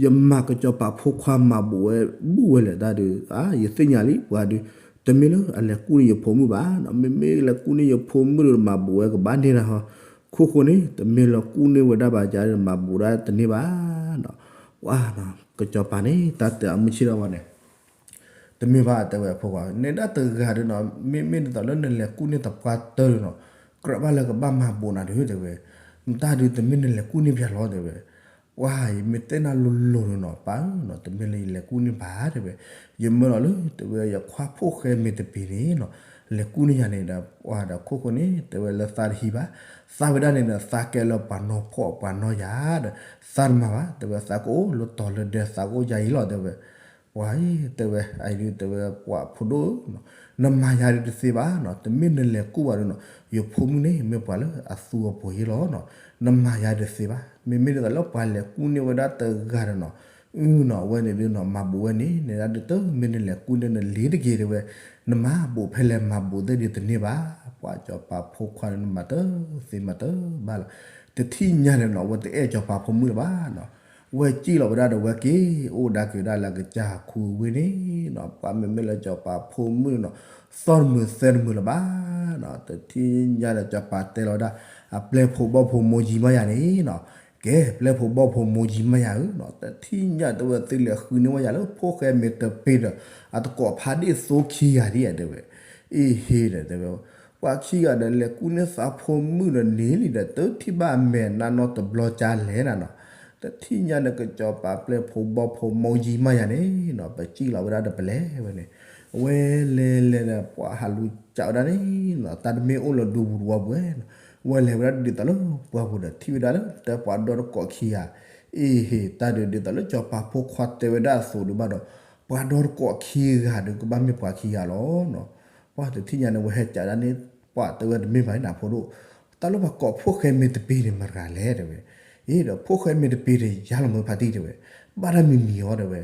ယမၤကစီၤပၤဖိခွါမၤဘူးဝဲ ဘူးဝဲလဲၣ်တၢ်ဒုး အါ ယသ့ၣ်ညါလံ ပှၤဒုး တမ့ၢ်လၢအလဲၤကူၣ်န့ၢ်ယဖိမုၣ်ဘၣ်နီၤ, မ့မ့ၢ်လဲၤကူၣ်န့ၢ်ယဖိမုၣ်ဒီးမၤဘူးဝဲကဘၣ်န့ၢ်ဒၣ်ဟီ, ခိၣ်ဃိန့ၣ် တမ့ၢ်လၢကူၣ်န့ၢ်ဝဲဒၣ်ဘၣ်ကဒီးမၤဘူးဒၣ်တန့ၢ်ဘၣ်နီၤ, ပှၤနီၤ ကစီၤပၤန့ၣ် တၢ်တဲအမုၢ်ဆ့ၣ်ထီၣ်ဝဲန့ၣ် တမ့ၢ်ဘၣ်တဲဝဲဖိခွါ နဲဒၣ်တဂၤဒီးနီၤ, မ့မ့ၢ်ဒ်သိးလၢနလဲၤကူၣ်န့ၢ်သပှၢ်တၢၢ်ဒီးနီၤ, ကြၢးဘၣ်လၢကဘၣ်မၤဘူးနၤဒုးတဲဝဲ, နတၢ်ဒုးတမ့ၢ်နလဲၤကူၣ်န့ၢ်ပှၤလီၤတဲဝဲ, ပှၤယမ့ၢ်တဲနၤလိၤလိၤဒီးနီၤ ပၢ်ဧၢနီၤ တမ့ၢ်လၢယလဲၤကူၣ်န့ၢ်ဘၣ်တဲဝဲ, ယမၢလီၤလၢတဲဝဲ ယခွါဖိၣ်ဃဲမ့ၢ်တပ့ၤန့ၣ်နီၤ, လဲၤကူၣ်န့ၢ်ယၤန့ၣ်ဒီး ပှၤဒီးခိၣ်ဃိန့ၣ် တဲဝဲလၢသးတဟံးဘၣ်, သးဝဲဒၣ်န့ၣ်ဒီး သးကဲလၢပှၤနီၢ်ဖှီၣ်ပှၤနီၢ်ယာ်ဒီး သးတမၤဘၣ် တဲဝဲ သးကအိၣ်လၢတီၤလၢဒဲ သးကအိၣ်ယၤအံၤလီၤတဲဝဲ, ပှၤတဲဝဲ အံၤဒုးတဲဝဲ ပှၤဖိဒိၣ်ဧၢ, နမၤယၤဒုးတသ့ဘၣ်နီၤ, တမ့ၢ်နလဲၤကူၣ်ဘၣ်ဒီးနီၤ, ယဖိမုၣ်န့ၣ်မ့ၢ်ပှၤလၢအသူအပှီၤယ့လီၤနီၤ, နမၤယၤဒုးတသ့ဘၣ်, မ့မ့ၢ်ဒ်သိးလၢပှၤလဲၤကူၣ်န့ၢ်ဝဲဒၣ်တဂၤဒီးနီၤ, အနီၤ အဝဲန့ၣ်ဒုးနီၤ မၤဘူးဝဲန့ၣ် နဲဒၣ်ဒုးတမ့ၢ်နလဲၤကူၣ်န့ၢ်နလ့ၤတက့ၤတဲဝဲ, နမၤဘူးဖဲလဲၣ်မၤဘူးသ့ၣ်ဒုးတန့ၢ်ဘၣ်, ပှၤစီၤပၤဖိခွါန့ၣ်မၤတသ့မၤတဘၣ်လီၤ, တထံၣ်ညါန့ၣ်နီၤ အဝဲတအဲၣ်စီၤပၤဖိမုၣ်လၢၤဘၣ်နီၤ ဝဲစံၣ်လီၤဝဲဒၣ်ဒီးဝဲက့ၤ အိၣ်ဒါက့ၤဝဲဒၣ်လၢကစၢ်ခူဝ့ၢ်န့ၣ်နီၤ, ပှၤမ့မ့ၢ်လၢစီၤပၤဖိမုၣ်န့ၣ်နီၤ သီၣ်တမုာ်သဲတမုာ်လၢၤဘၣ်နီၤ, တထံၣ်ညါဒီးစီၤပၤတဲလီၤဝဲဒၣ် အပျဲၢ်ဖိဘီၣ်ဖိမိၢ်ယံၤမးယၤန့ၣ်နီၤ, ကဲ ပျဲၢ်ဖိဘီၣ်ဖိမိၢ်ယံၤမးယၤဧၢနီၤ, တထံၣ်ညါတဲဝဲသုလဲၤဃုန့ၢ်ဝဲယၤလၢဖိၣ်ဃဲမ့ၢ်တပ့ၤဒီး အတကိးဖါဒ့ၣ်သိခံဂၤဒ်ဧါတဲဝဲ, အ့ဟ့ၣ်ဒီးတဲဝဲ ပှၤခံဂၤဒီးလဲၤကူၣ်န့ၢ်သးဖိမုၣ်ဒီးန့ၢ်လံဒီး တထံၣ်ဘၣ်အမဲာ်နါနီတဘျီကၢ်လဲၣ်နၤနီၤ, တထံၣ်ညါဒီးကစီၤပၤပျဲၢ်ဖိဘီၣ်ဖိမိၢ်ယံၤမးယၤန့ၣ်နီၤ, ပစံၣ်လီၤဝဲဒၣ်ဒီးပလဲၤဝဲန့ၣ်, အဝဲလဲၤလဲၤဒီးပှၤဟးလူၤကးဝဲဒၣ်န့ၣ်နီၤ, တၢ်တမ့ၢ်အိၣ်လၢဒူပူၤတဝီပူၤဝဲနီၤ, ဝဲလဲၤဝဲဒၣ်ဒ်သိးလၢပှၢ်ပူၤဒီးထံၣ်ဝဲဒၣ်လၢတဲပှၤဒီတကိးခံဂၤ, အ့ဟ့ၣ်တၢ်ဒုးဒ်သိးလၢစီၤပၤဖိခွါတဲဝဲဒၣ်အသိးဒုးဘၣ်ဒီး ပှၤဒီတကိးခံဂၤဒီးကဘၣ်မ့ၢ်ပှၤခံဂၤလီၤနီၤ, ပှၤတထံၣ်ညါန့ၣ် ဝဲဟဲကးဒၣ်န့ၣ် ပှၤတဲဝဲတမ့ၢ်ဘၣ်န့ၣ်ဖိဒိၣ်, တၢ်လၢပှၤကိးဖိၣ်ဃဲမ့ၢ်တပ့ၤန့ၣ်မတၤတဂၤလဲၣ်တဲဝဲ, အ့ဒီးဖိၣ်ဃဲမ့ၢ်တပ့ၤဒီးယၤလီၤမၢ်ဖါတံၢ်တဲဝဲ, ဘၣ်တၢ်မံၤမံၤအီၤတဲဝဲ,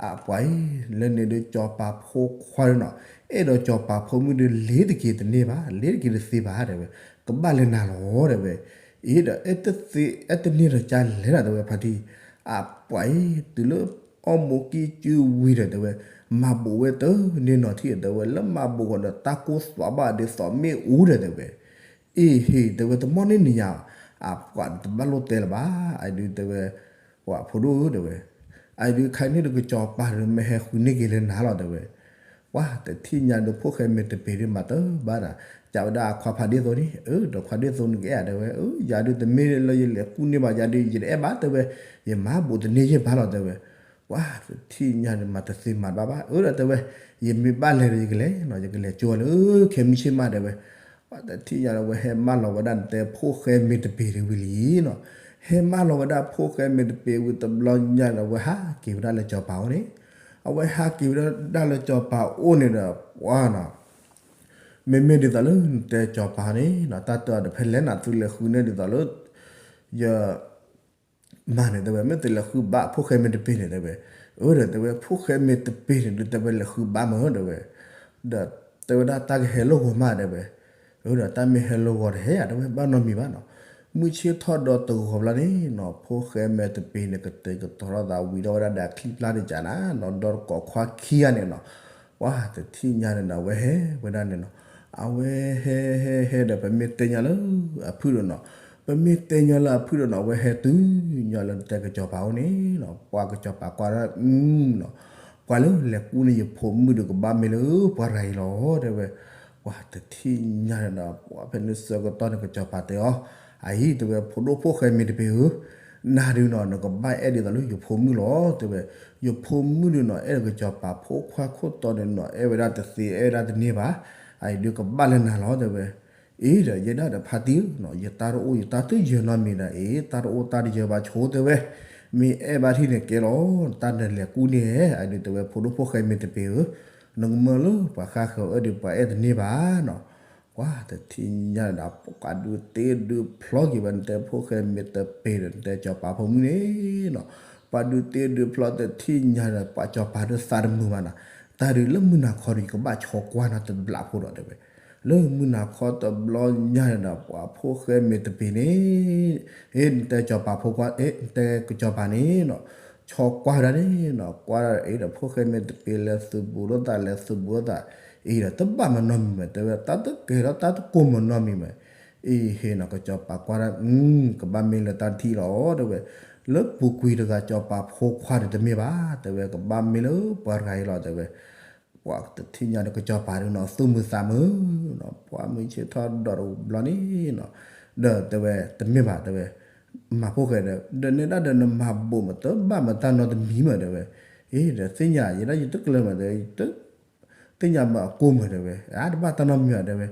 အပှၤအံၤ လၢန့ၣ်ဒုးစီၤပၤဖိခွါဒီးနီၤ, အဲၣ်ဒိးစီၤပၤဖိမုၣ်ဒုးလ့ၤတက့ၤတန့ၢ်ဘၣ် လ့ၤတက့ၤတသ့ဘၣ်တဲဝဲ, ကဘၣ်လၢနၤလီၤတဲဝဲ, အ့ဒီး အဲၣ်တန့ၢ်ဒီးကၢ်လဲၣ်နၤတဲဝဲဖါတံၢ်, အပှၤအံၤ တုၤလၢ အီၣ်မူကံစုဝံၤဒီးတဲဝဲ, မၤဘူးဝဲတန့ၢ်နီၤထံၣ်တဲဝဲ လၢမၤဘူးဃီဒီးတၢ်ကိၢ်သွးဘၣ်ဒ်သိးမ့ၣ်အူဒီးတဲဝဲ, အ့ဟ့ၣ်တဲဝဲတမီၢ်န့ၢ်နံၤယၤ, အပှၤတဘၣ်လိၣ်တဲလၢၤဘၣ်, အဒုးတဲဝဲ, ပှၤဖိဒိၣ်ဧၢတဲဝဲ, အဒုးခါန့ၣ်ဒီးကစီၤပၤဒီးမ့ၢ်ဟဲဃုန့ၢ်က့ၤလၢနၤလီၤတဲဝဲ, ပှၤတထံၣ်ညါဒီးဖိၣ်ဃဲမ့ၢ်တပ့ၤဒုးမၤတဘၣ်နၤ, ကးဝဲဒၣ်အခွါဖါဒ့ၣ်သိန့ၣ်, အၢ ဒီးခွါဒ့ၣ်သိန့ၣ်ကအဲၣ်တဲဝဲ, အၢ ယၤဒုးတမ့ၢ်လၢယလဲၤကူၣ်န့ၢ်ဘၣ် ယၤဒုးယတအဲၣ်ဘၣ်တဲဝဲ, ယမၤဘူးတန့ၢ်ယဲၢ်ဘၣ်လီၤတဲဝဲ, ပှၤတထံၣ်ညါဒီးမၤတသ့မၤတဘၣ်ဘၣ်, အၢဒီးတဲဝဲ, ယမ့ၢ်ဘၣ်လဲၤဒီးယကလဲၤနီၤ ယကလဲၤကၠိလၢခဲမုၢ်ဆ့ၣ်မးတဲဝဲ, ပှၤတထံၣ်ညါဒီးဝဲဟဲမၢလီၤဝဲဒၣ်နတဲဖိၣ်ဃဲမ့ၢ်တပ့ၤဒုးဝံၤလံနီၤ, ဟဲမၢလီၤဝဲဒၣ်ဖိၣ်ဃဲမ့ၢ်တပ့ၤဝံၤတဘျီညါဒီး ဝဲဟးက့ၤဝဲဒၣ်လၢစီၤပၤအိၣ်န့ၣ်, အဝဲဟးက့ၤဝဲဒၣ်လၢစီၤပၤအိၣ်န့ၣ်ဒီး ပှၤနီၤ မ့မ့ၢ်ဒ်သိးလၢနတဲစီၤပၤန့ၣ်နီၤ တၢ်တၢ်ဒီးဖဲလဲၣ်နၤသုလဲၤဃုန့ၢ်ဒ်သိးလၢ ယ မၤန့ၣ်တဲဝဲ မ့ၢ်သုလဲၤဃုဘၣ်ဖိၣ်ဃဲမ့ၢ်တပ့ၤန့ၣ်တဲဝဲ, အၢဒီးတဲဝဲ ဖိၣ်ဃဲမ့ၢ်တပ့ၤန့ၣ်ဒုးတဲဝဲလဲၤဃုဘၣ်မၢ်တဲဝဲ, ဒီးတဲဝဲဒၣ်တၢ်ကဟဲလိာ်ဂီၤမးတဲဝဲ, အၢဒီးတၢ်မ့ၢ်ဟဲလိာ်ဂီၤတဟဲယၤတဲဝဲ ဘၣ်နီတမံၤဘၣ်နီၤ, မုၢ်ဆ့ၣ်ထီၣ်ဒီးတဂီၤဘျီန့ၣ်နီၤ ဖိၣ်ဃဲမ့ၢ်တပ့ၤန့ၣ် ကတဲာ်ကတီၤထီၣ်သးဝံၤထီၣ်ဝဲဒၣ်ဒီးအချံပျါတကးနၤနီၤ ဒီတကိးခွါခံဂၤန့ၣ်နီၤ ပှၤတထံၣ်ညါန့ၣ်ဒီး အဝဲဟဲဝဲဒၣ်န့ၣ်နီၤ, အဝဲဟဲဟဲဟဲဒီး ပမ့ၢ်တဲညါလၢအဖုၣ်ဒီးနီၤ, ပမ့ၢ်တဲညါလၢအဖုၣ်ဒီးနီၤ အဝဲဟဲတုၤညါလၢနတဲကစီၤပၤအိၣ်န့ၣ်နီၤ ပှၤကစီၤပၤကွၢ်ဒၣ်နီၤ, ပှၤလၢလဲၤကူၣ်န့ၢ်ယဖိမုၣ်ဒီးကဘၣ်မ့ၢ်လၢပှၤရၤအံၤလီၤတဲဝဲ, ပှၤတထံၣ်ညါန့ၣ်ဒီး ပှၤဖဲန့ၣ်ဆၢကတီၢ်န့ၣ် ကစီၤပၤတဲအီၤ, အအံၤတဲဝဲ ဖိဒိၣ်ဖိၣ်ဃဲမ့ၢ်တပ့ၤဧၢ, နၤဒုးနီၤ နကဘၣ်အဲၣ်ဒ်သိးလၢယဖိမုၣ်လီၤ တဲဝဲ. ယဖိမုၣ်ဒုးနီၤ အဲၣ်လၢကစီၤပၤဖိခွါခိၣ်တီန့ၣ်နီၤ အဲၣ်ဝဲဒၣ်တသ့ အဲၣ်ဝဲဒၣ်တန့ၢ်ဘၣ်. အအံၤဒုးကဘၣ်လၢနၤလီၤ တဲဝဲ. အ့ဒီး ယဲဒၣ်ဒီးဖါတံၢ်ဧၢ, ယတၢ်တအိၣ်ယတၢ်တယၢၤနီတမံၤဒီး အ့ တၢ်တအိၣ်တၢ်တယၢၤဘၣ်ဆိ တဲဝဲ. မ့ၢ်အဲၣ်ဘၣ်ထံၣ်န့ၣ်ကဲလီၤ, တၢ်နလဲၤကူၣ်န့ၢ်ဧါ အဒုးတဲဝဲ. ဖိဒိၣ်ဖိၣ်ဃဲမ့ၢ်တပ့ၤဧၢ, နကမၢလၢပှၤဃါဃၢၤအၢဒုး ပှၤအဲၣ်တန့ၢ်ဘၣ်နီၤ. ကွၢ်တထံၣ်ညါဒီး ပှၤဒုးတ့ဒုးဖျီက့ၤဝဲ နတဲဖိၣ်ဃဲမ့ၢ်တပ့ၤဒီး နတဲစီၤပၤဖိမုၣ်န့ၣ်နီၤ. ပှၤဒုးတ့ဒုးဖျီတထံၣ်ညါဒီး ပှၤစီၤပၤဒုးသးတမုာ်ဘၣ်နီၤ. တၢ်ဒုးလၢမုၢ်နၤခီဒီး ယကဘၣ်ဆီကွၢ်နၤတဘျီဖိဒီး တဲဝဲ. လၢမုၢ်နၤခီတဘျီညါန့ၣ်ဒီး ပှၤဖိၣ်ဃဲမ့ၢ်တပ့ၤန့ၣ် အ့ နတဲစီၤပၤဖိခွါ အ့ နတဲကစီၤပၤန့ၣ်နီၤ, ဆီကွၢ်ဝဲဒၣ်န့ၣ်နီၤ. ကွၢ်ဒၣ်အ့ဒီး ဖိၣ်ဃဲမ့ၢ်တပ့ၤလဲၤသုးဘူးလိာ်သး လဲၤသုးဘူးလိာ်သး အ့ဒီး တဘၣ်မၤနီတမံၤမး တဲဝဲ. တၢ်တကဲထီၣ်တၢ်တကိၢ်မၤနီတမံၤမး. အ့ဟ့နီၤ ကစီၤပၤကွၢ်ဒၣ် ကဘၣ်မ့ၢ်လၢတၢ်တထံၣ်လီၤ တဲဝဲ. လၢပူၤကွံာ်တဂၤ စီၤပၤဖိခွါဒီးတမ့ၢ်ဘၣ် တဲဝဲ, ကဘၣ်မ့ၢ်လၢပှၤတဂၤအံၤလီၤ တဲဝဲ. ပှၤတထံၣ်ညါဒီး ကစီၤပၤဒုးနီၤ သူၣ်မုာ်သးမုာ်နီၤ, ပှၤမုၢ်ဆ့ၣ်ထီၣ်ဒီးတဘျီန့ၣ်နီၤ, ဒီးတဲဝဲ တမ့ၢ်ဘၣ် တဲဝဲ, မၤဖိၣ်ဃဲဒီး ဒီးနဲဒၣ်ဒီးနမၤဘိးမး တဘၣ်မၤတၢ်နီတမံၤမး တဲဝဲ. အ့ဒီး သ့ၣ်ညါ ယဲဒၣ်ယတကျၢၤမး တဲဝဲ သ့ၣ်ညါမးအကိၢ်မး တဲဝဲ, အါ တဘၣ်တၢ်နီတမံၤဘၣ် တဲဝဲ.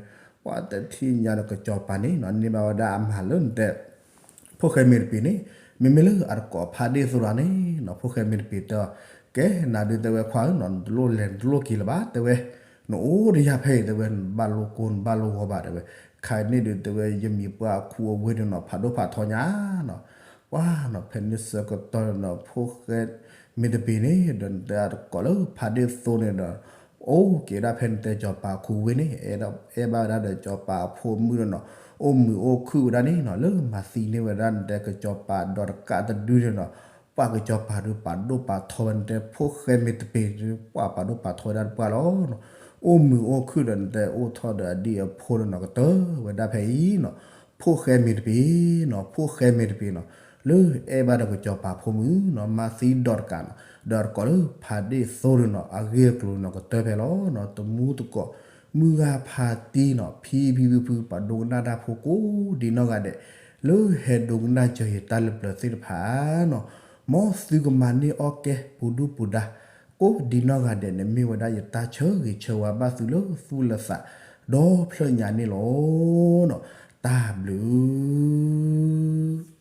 ပှၤတထံၣ်ညါဒီး ကစီၤပၤန့ၣ်နီၤ န့ၢ်ဘၣ်ဝဲဒၣ်အမၤလၢနတဲ ဖိၣ်ဃဲမ့ၢ်တပ့ၤန့ၣ်, မ့မ့ၢ်လၢအတကိးဖးဒ့ၣ်သိတဂၤန့ၣ်နီၤ ဖိၣ်ဃဲမ့ၢ်တပ့ၤတဲအီၤ, ကဲ နၤဒုး တဲဝဲ ခွါဧၢနီၤ နတလိၣ်လဲၤနတလိၣ်က့ၤလၢၤဘၣ် တဲဝဲ, နအိၣ်ဒီးယၤဖဲအံၤ တဲဝဲ, နဘၣ်လိၣ်ကိၢ် နဘၣ်လိၣ်ဂီၤဘၣ် တဲဝဲ, ခါအံၤန့ၣ်ဒုး တဲဝဲ ယမံၤပှၢ်အခူအဝ့ၢ်ဒုးနီၤ ဖးဒိၣ်ဖးထီညါနီၤ. ပှၤနီၤ ဖဲန့ၣ်ဆၢကတီၢ်နီၤ ဖိၣ်ဃဲမ့ၢ်တပ့ၤန့ၣ် ဒီးနတဲအတကိးလၢဖးဒ့ၣ်သိန့ၣ်ဒီး အိၣ်က့ၤဒၣ်ဖဲနတဲစီၤပၤခူဝ့ၢ်န့ၣ် အဲၣ်ဘၣ်ဝဲဒၣ်ဒီးစီၤပၤအဖိမုၣ်ဒီးနီၤ, အိၣ်မုာ်အိၣ်ခုၣ်ဝဲဒၣ်န့ၣ်နီၤ လၢမၤသံန့ၢ်ဝဲဒၣ်နတဲကစီၤပၤဒီးတကးတဒုန့ၣ်နီၤ, ပှၤကစီၤပၤဒုးပာ်ဒိၣ်ပာ်ထီဝဲ နတဲဖိၣ်ဃဲမ့ၢ်တပ့ၤ ပှၤပာ်ဒိၣ်ပာ်ထီဝဲဒၣ်တပှၢ်လီၤ. အိၣ်မုာ်အိၣ်ခုၣ်ဒီး နတဲအိၣ်ထီၣ်ဒီးအဒ့အဖိဒီးနီၤ ကတၢၢ်ဝဲဒၣ်ဖဲအံၤနီၤ, ဖိၣ်ဃဲမ့ၢ်တပ့ၤနီၤ ဖိၣ်ဃဲမ့ၢ်တပ့ၤနီၤ လၢအဲၣ်ဘၣ်ဒီးကစီၤပၤဖိမုၣ်နီၤ မၤသံဒီးတကးနီၤ ဒီးတကိးလၢဖးဒ့ၣ်သိန့ၣ်နီၤ အဂ့ၢ်အကျိၤနီၤ ကတၢၢ်ဖဲလီၤနီၤ. တမူတကိး မုၢ်ဂၤဖးတံၢ်နီၤ ဖံဖံဖုဖု ပှၤဒိကနၣ်တၢ်ဖိကိးဒ်နီၢ်ဂၤဒဲး လၢဟဲဒိကနၣ်စၢၤယတၢ်လၢပျၢၤသ့ၣ်တဖၣ်နီၤ, မ်သုကမၤန့ၢ်အီၣ်ကဲပူၤဒုၣ်ပူၤဒါ ကိးဒ်နီၢ်ဂၤဒဲးန့ၣ် မ့ၢ်ဝဲဒၣ်ယတၢ်ဆၢဂ့ၤဆၢဝါဘၣ်သုလၢသူၣ်လၢသး ဒီဖျၢၣ်ညါန့ၣ်လီၤ. တၢ်ဘျုး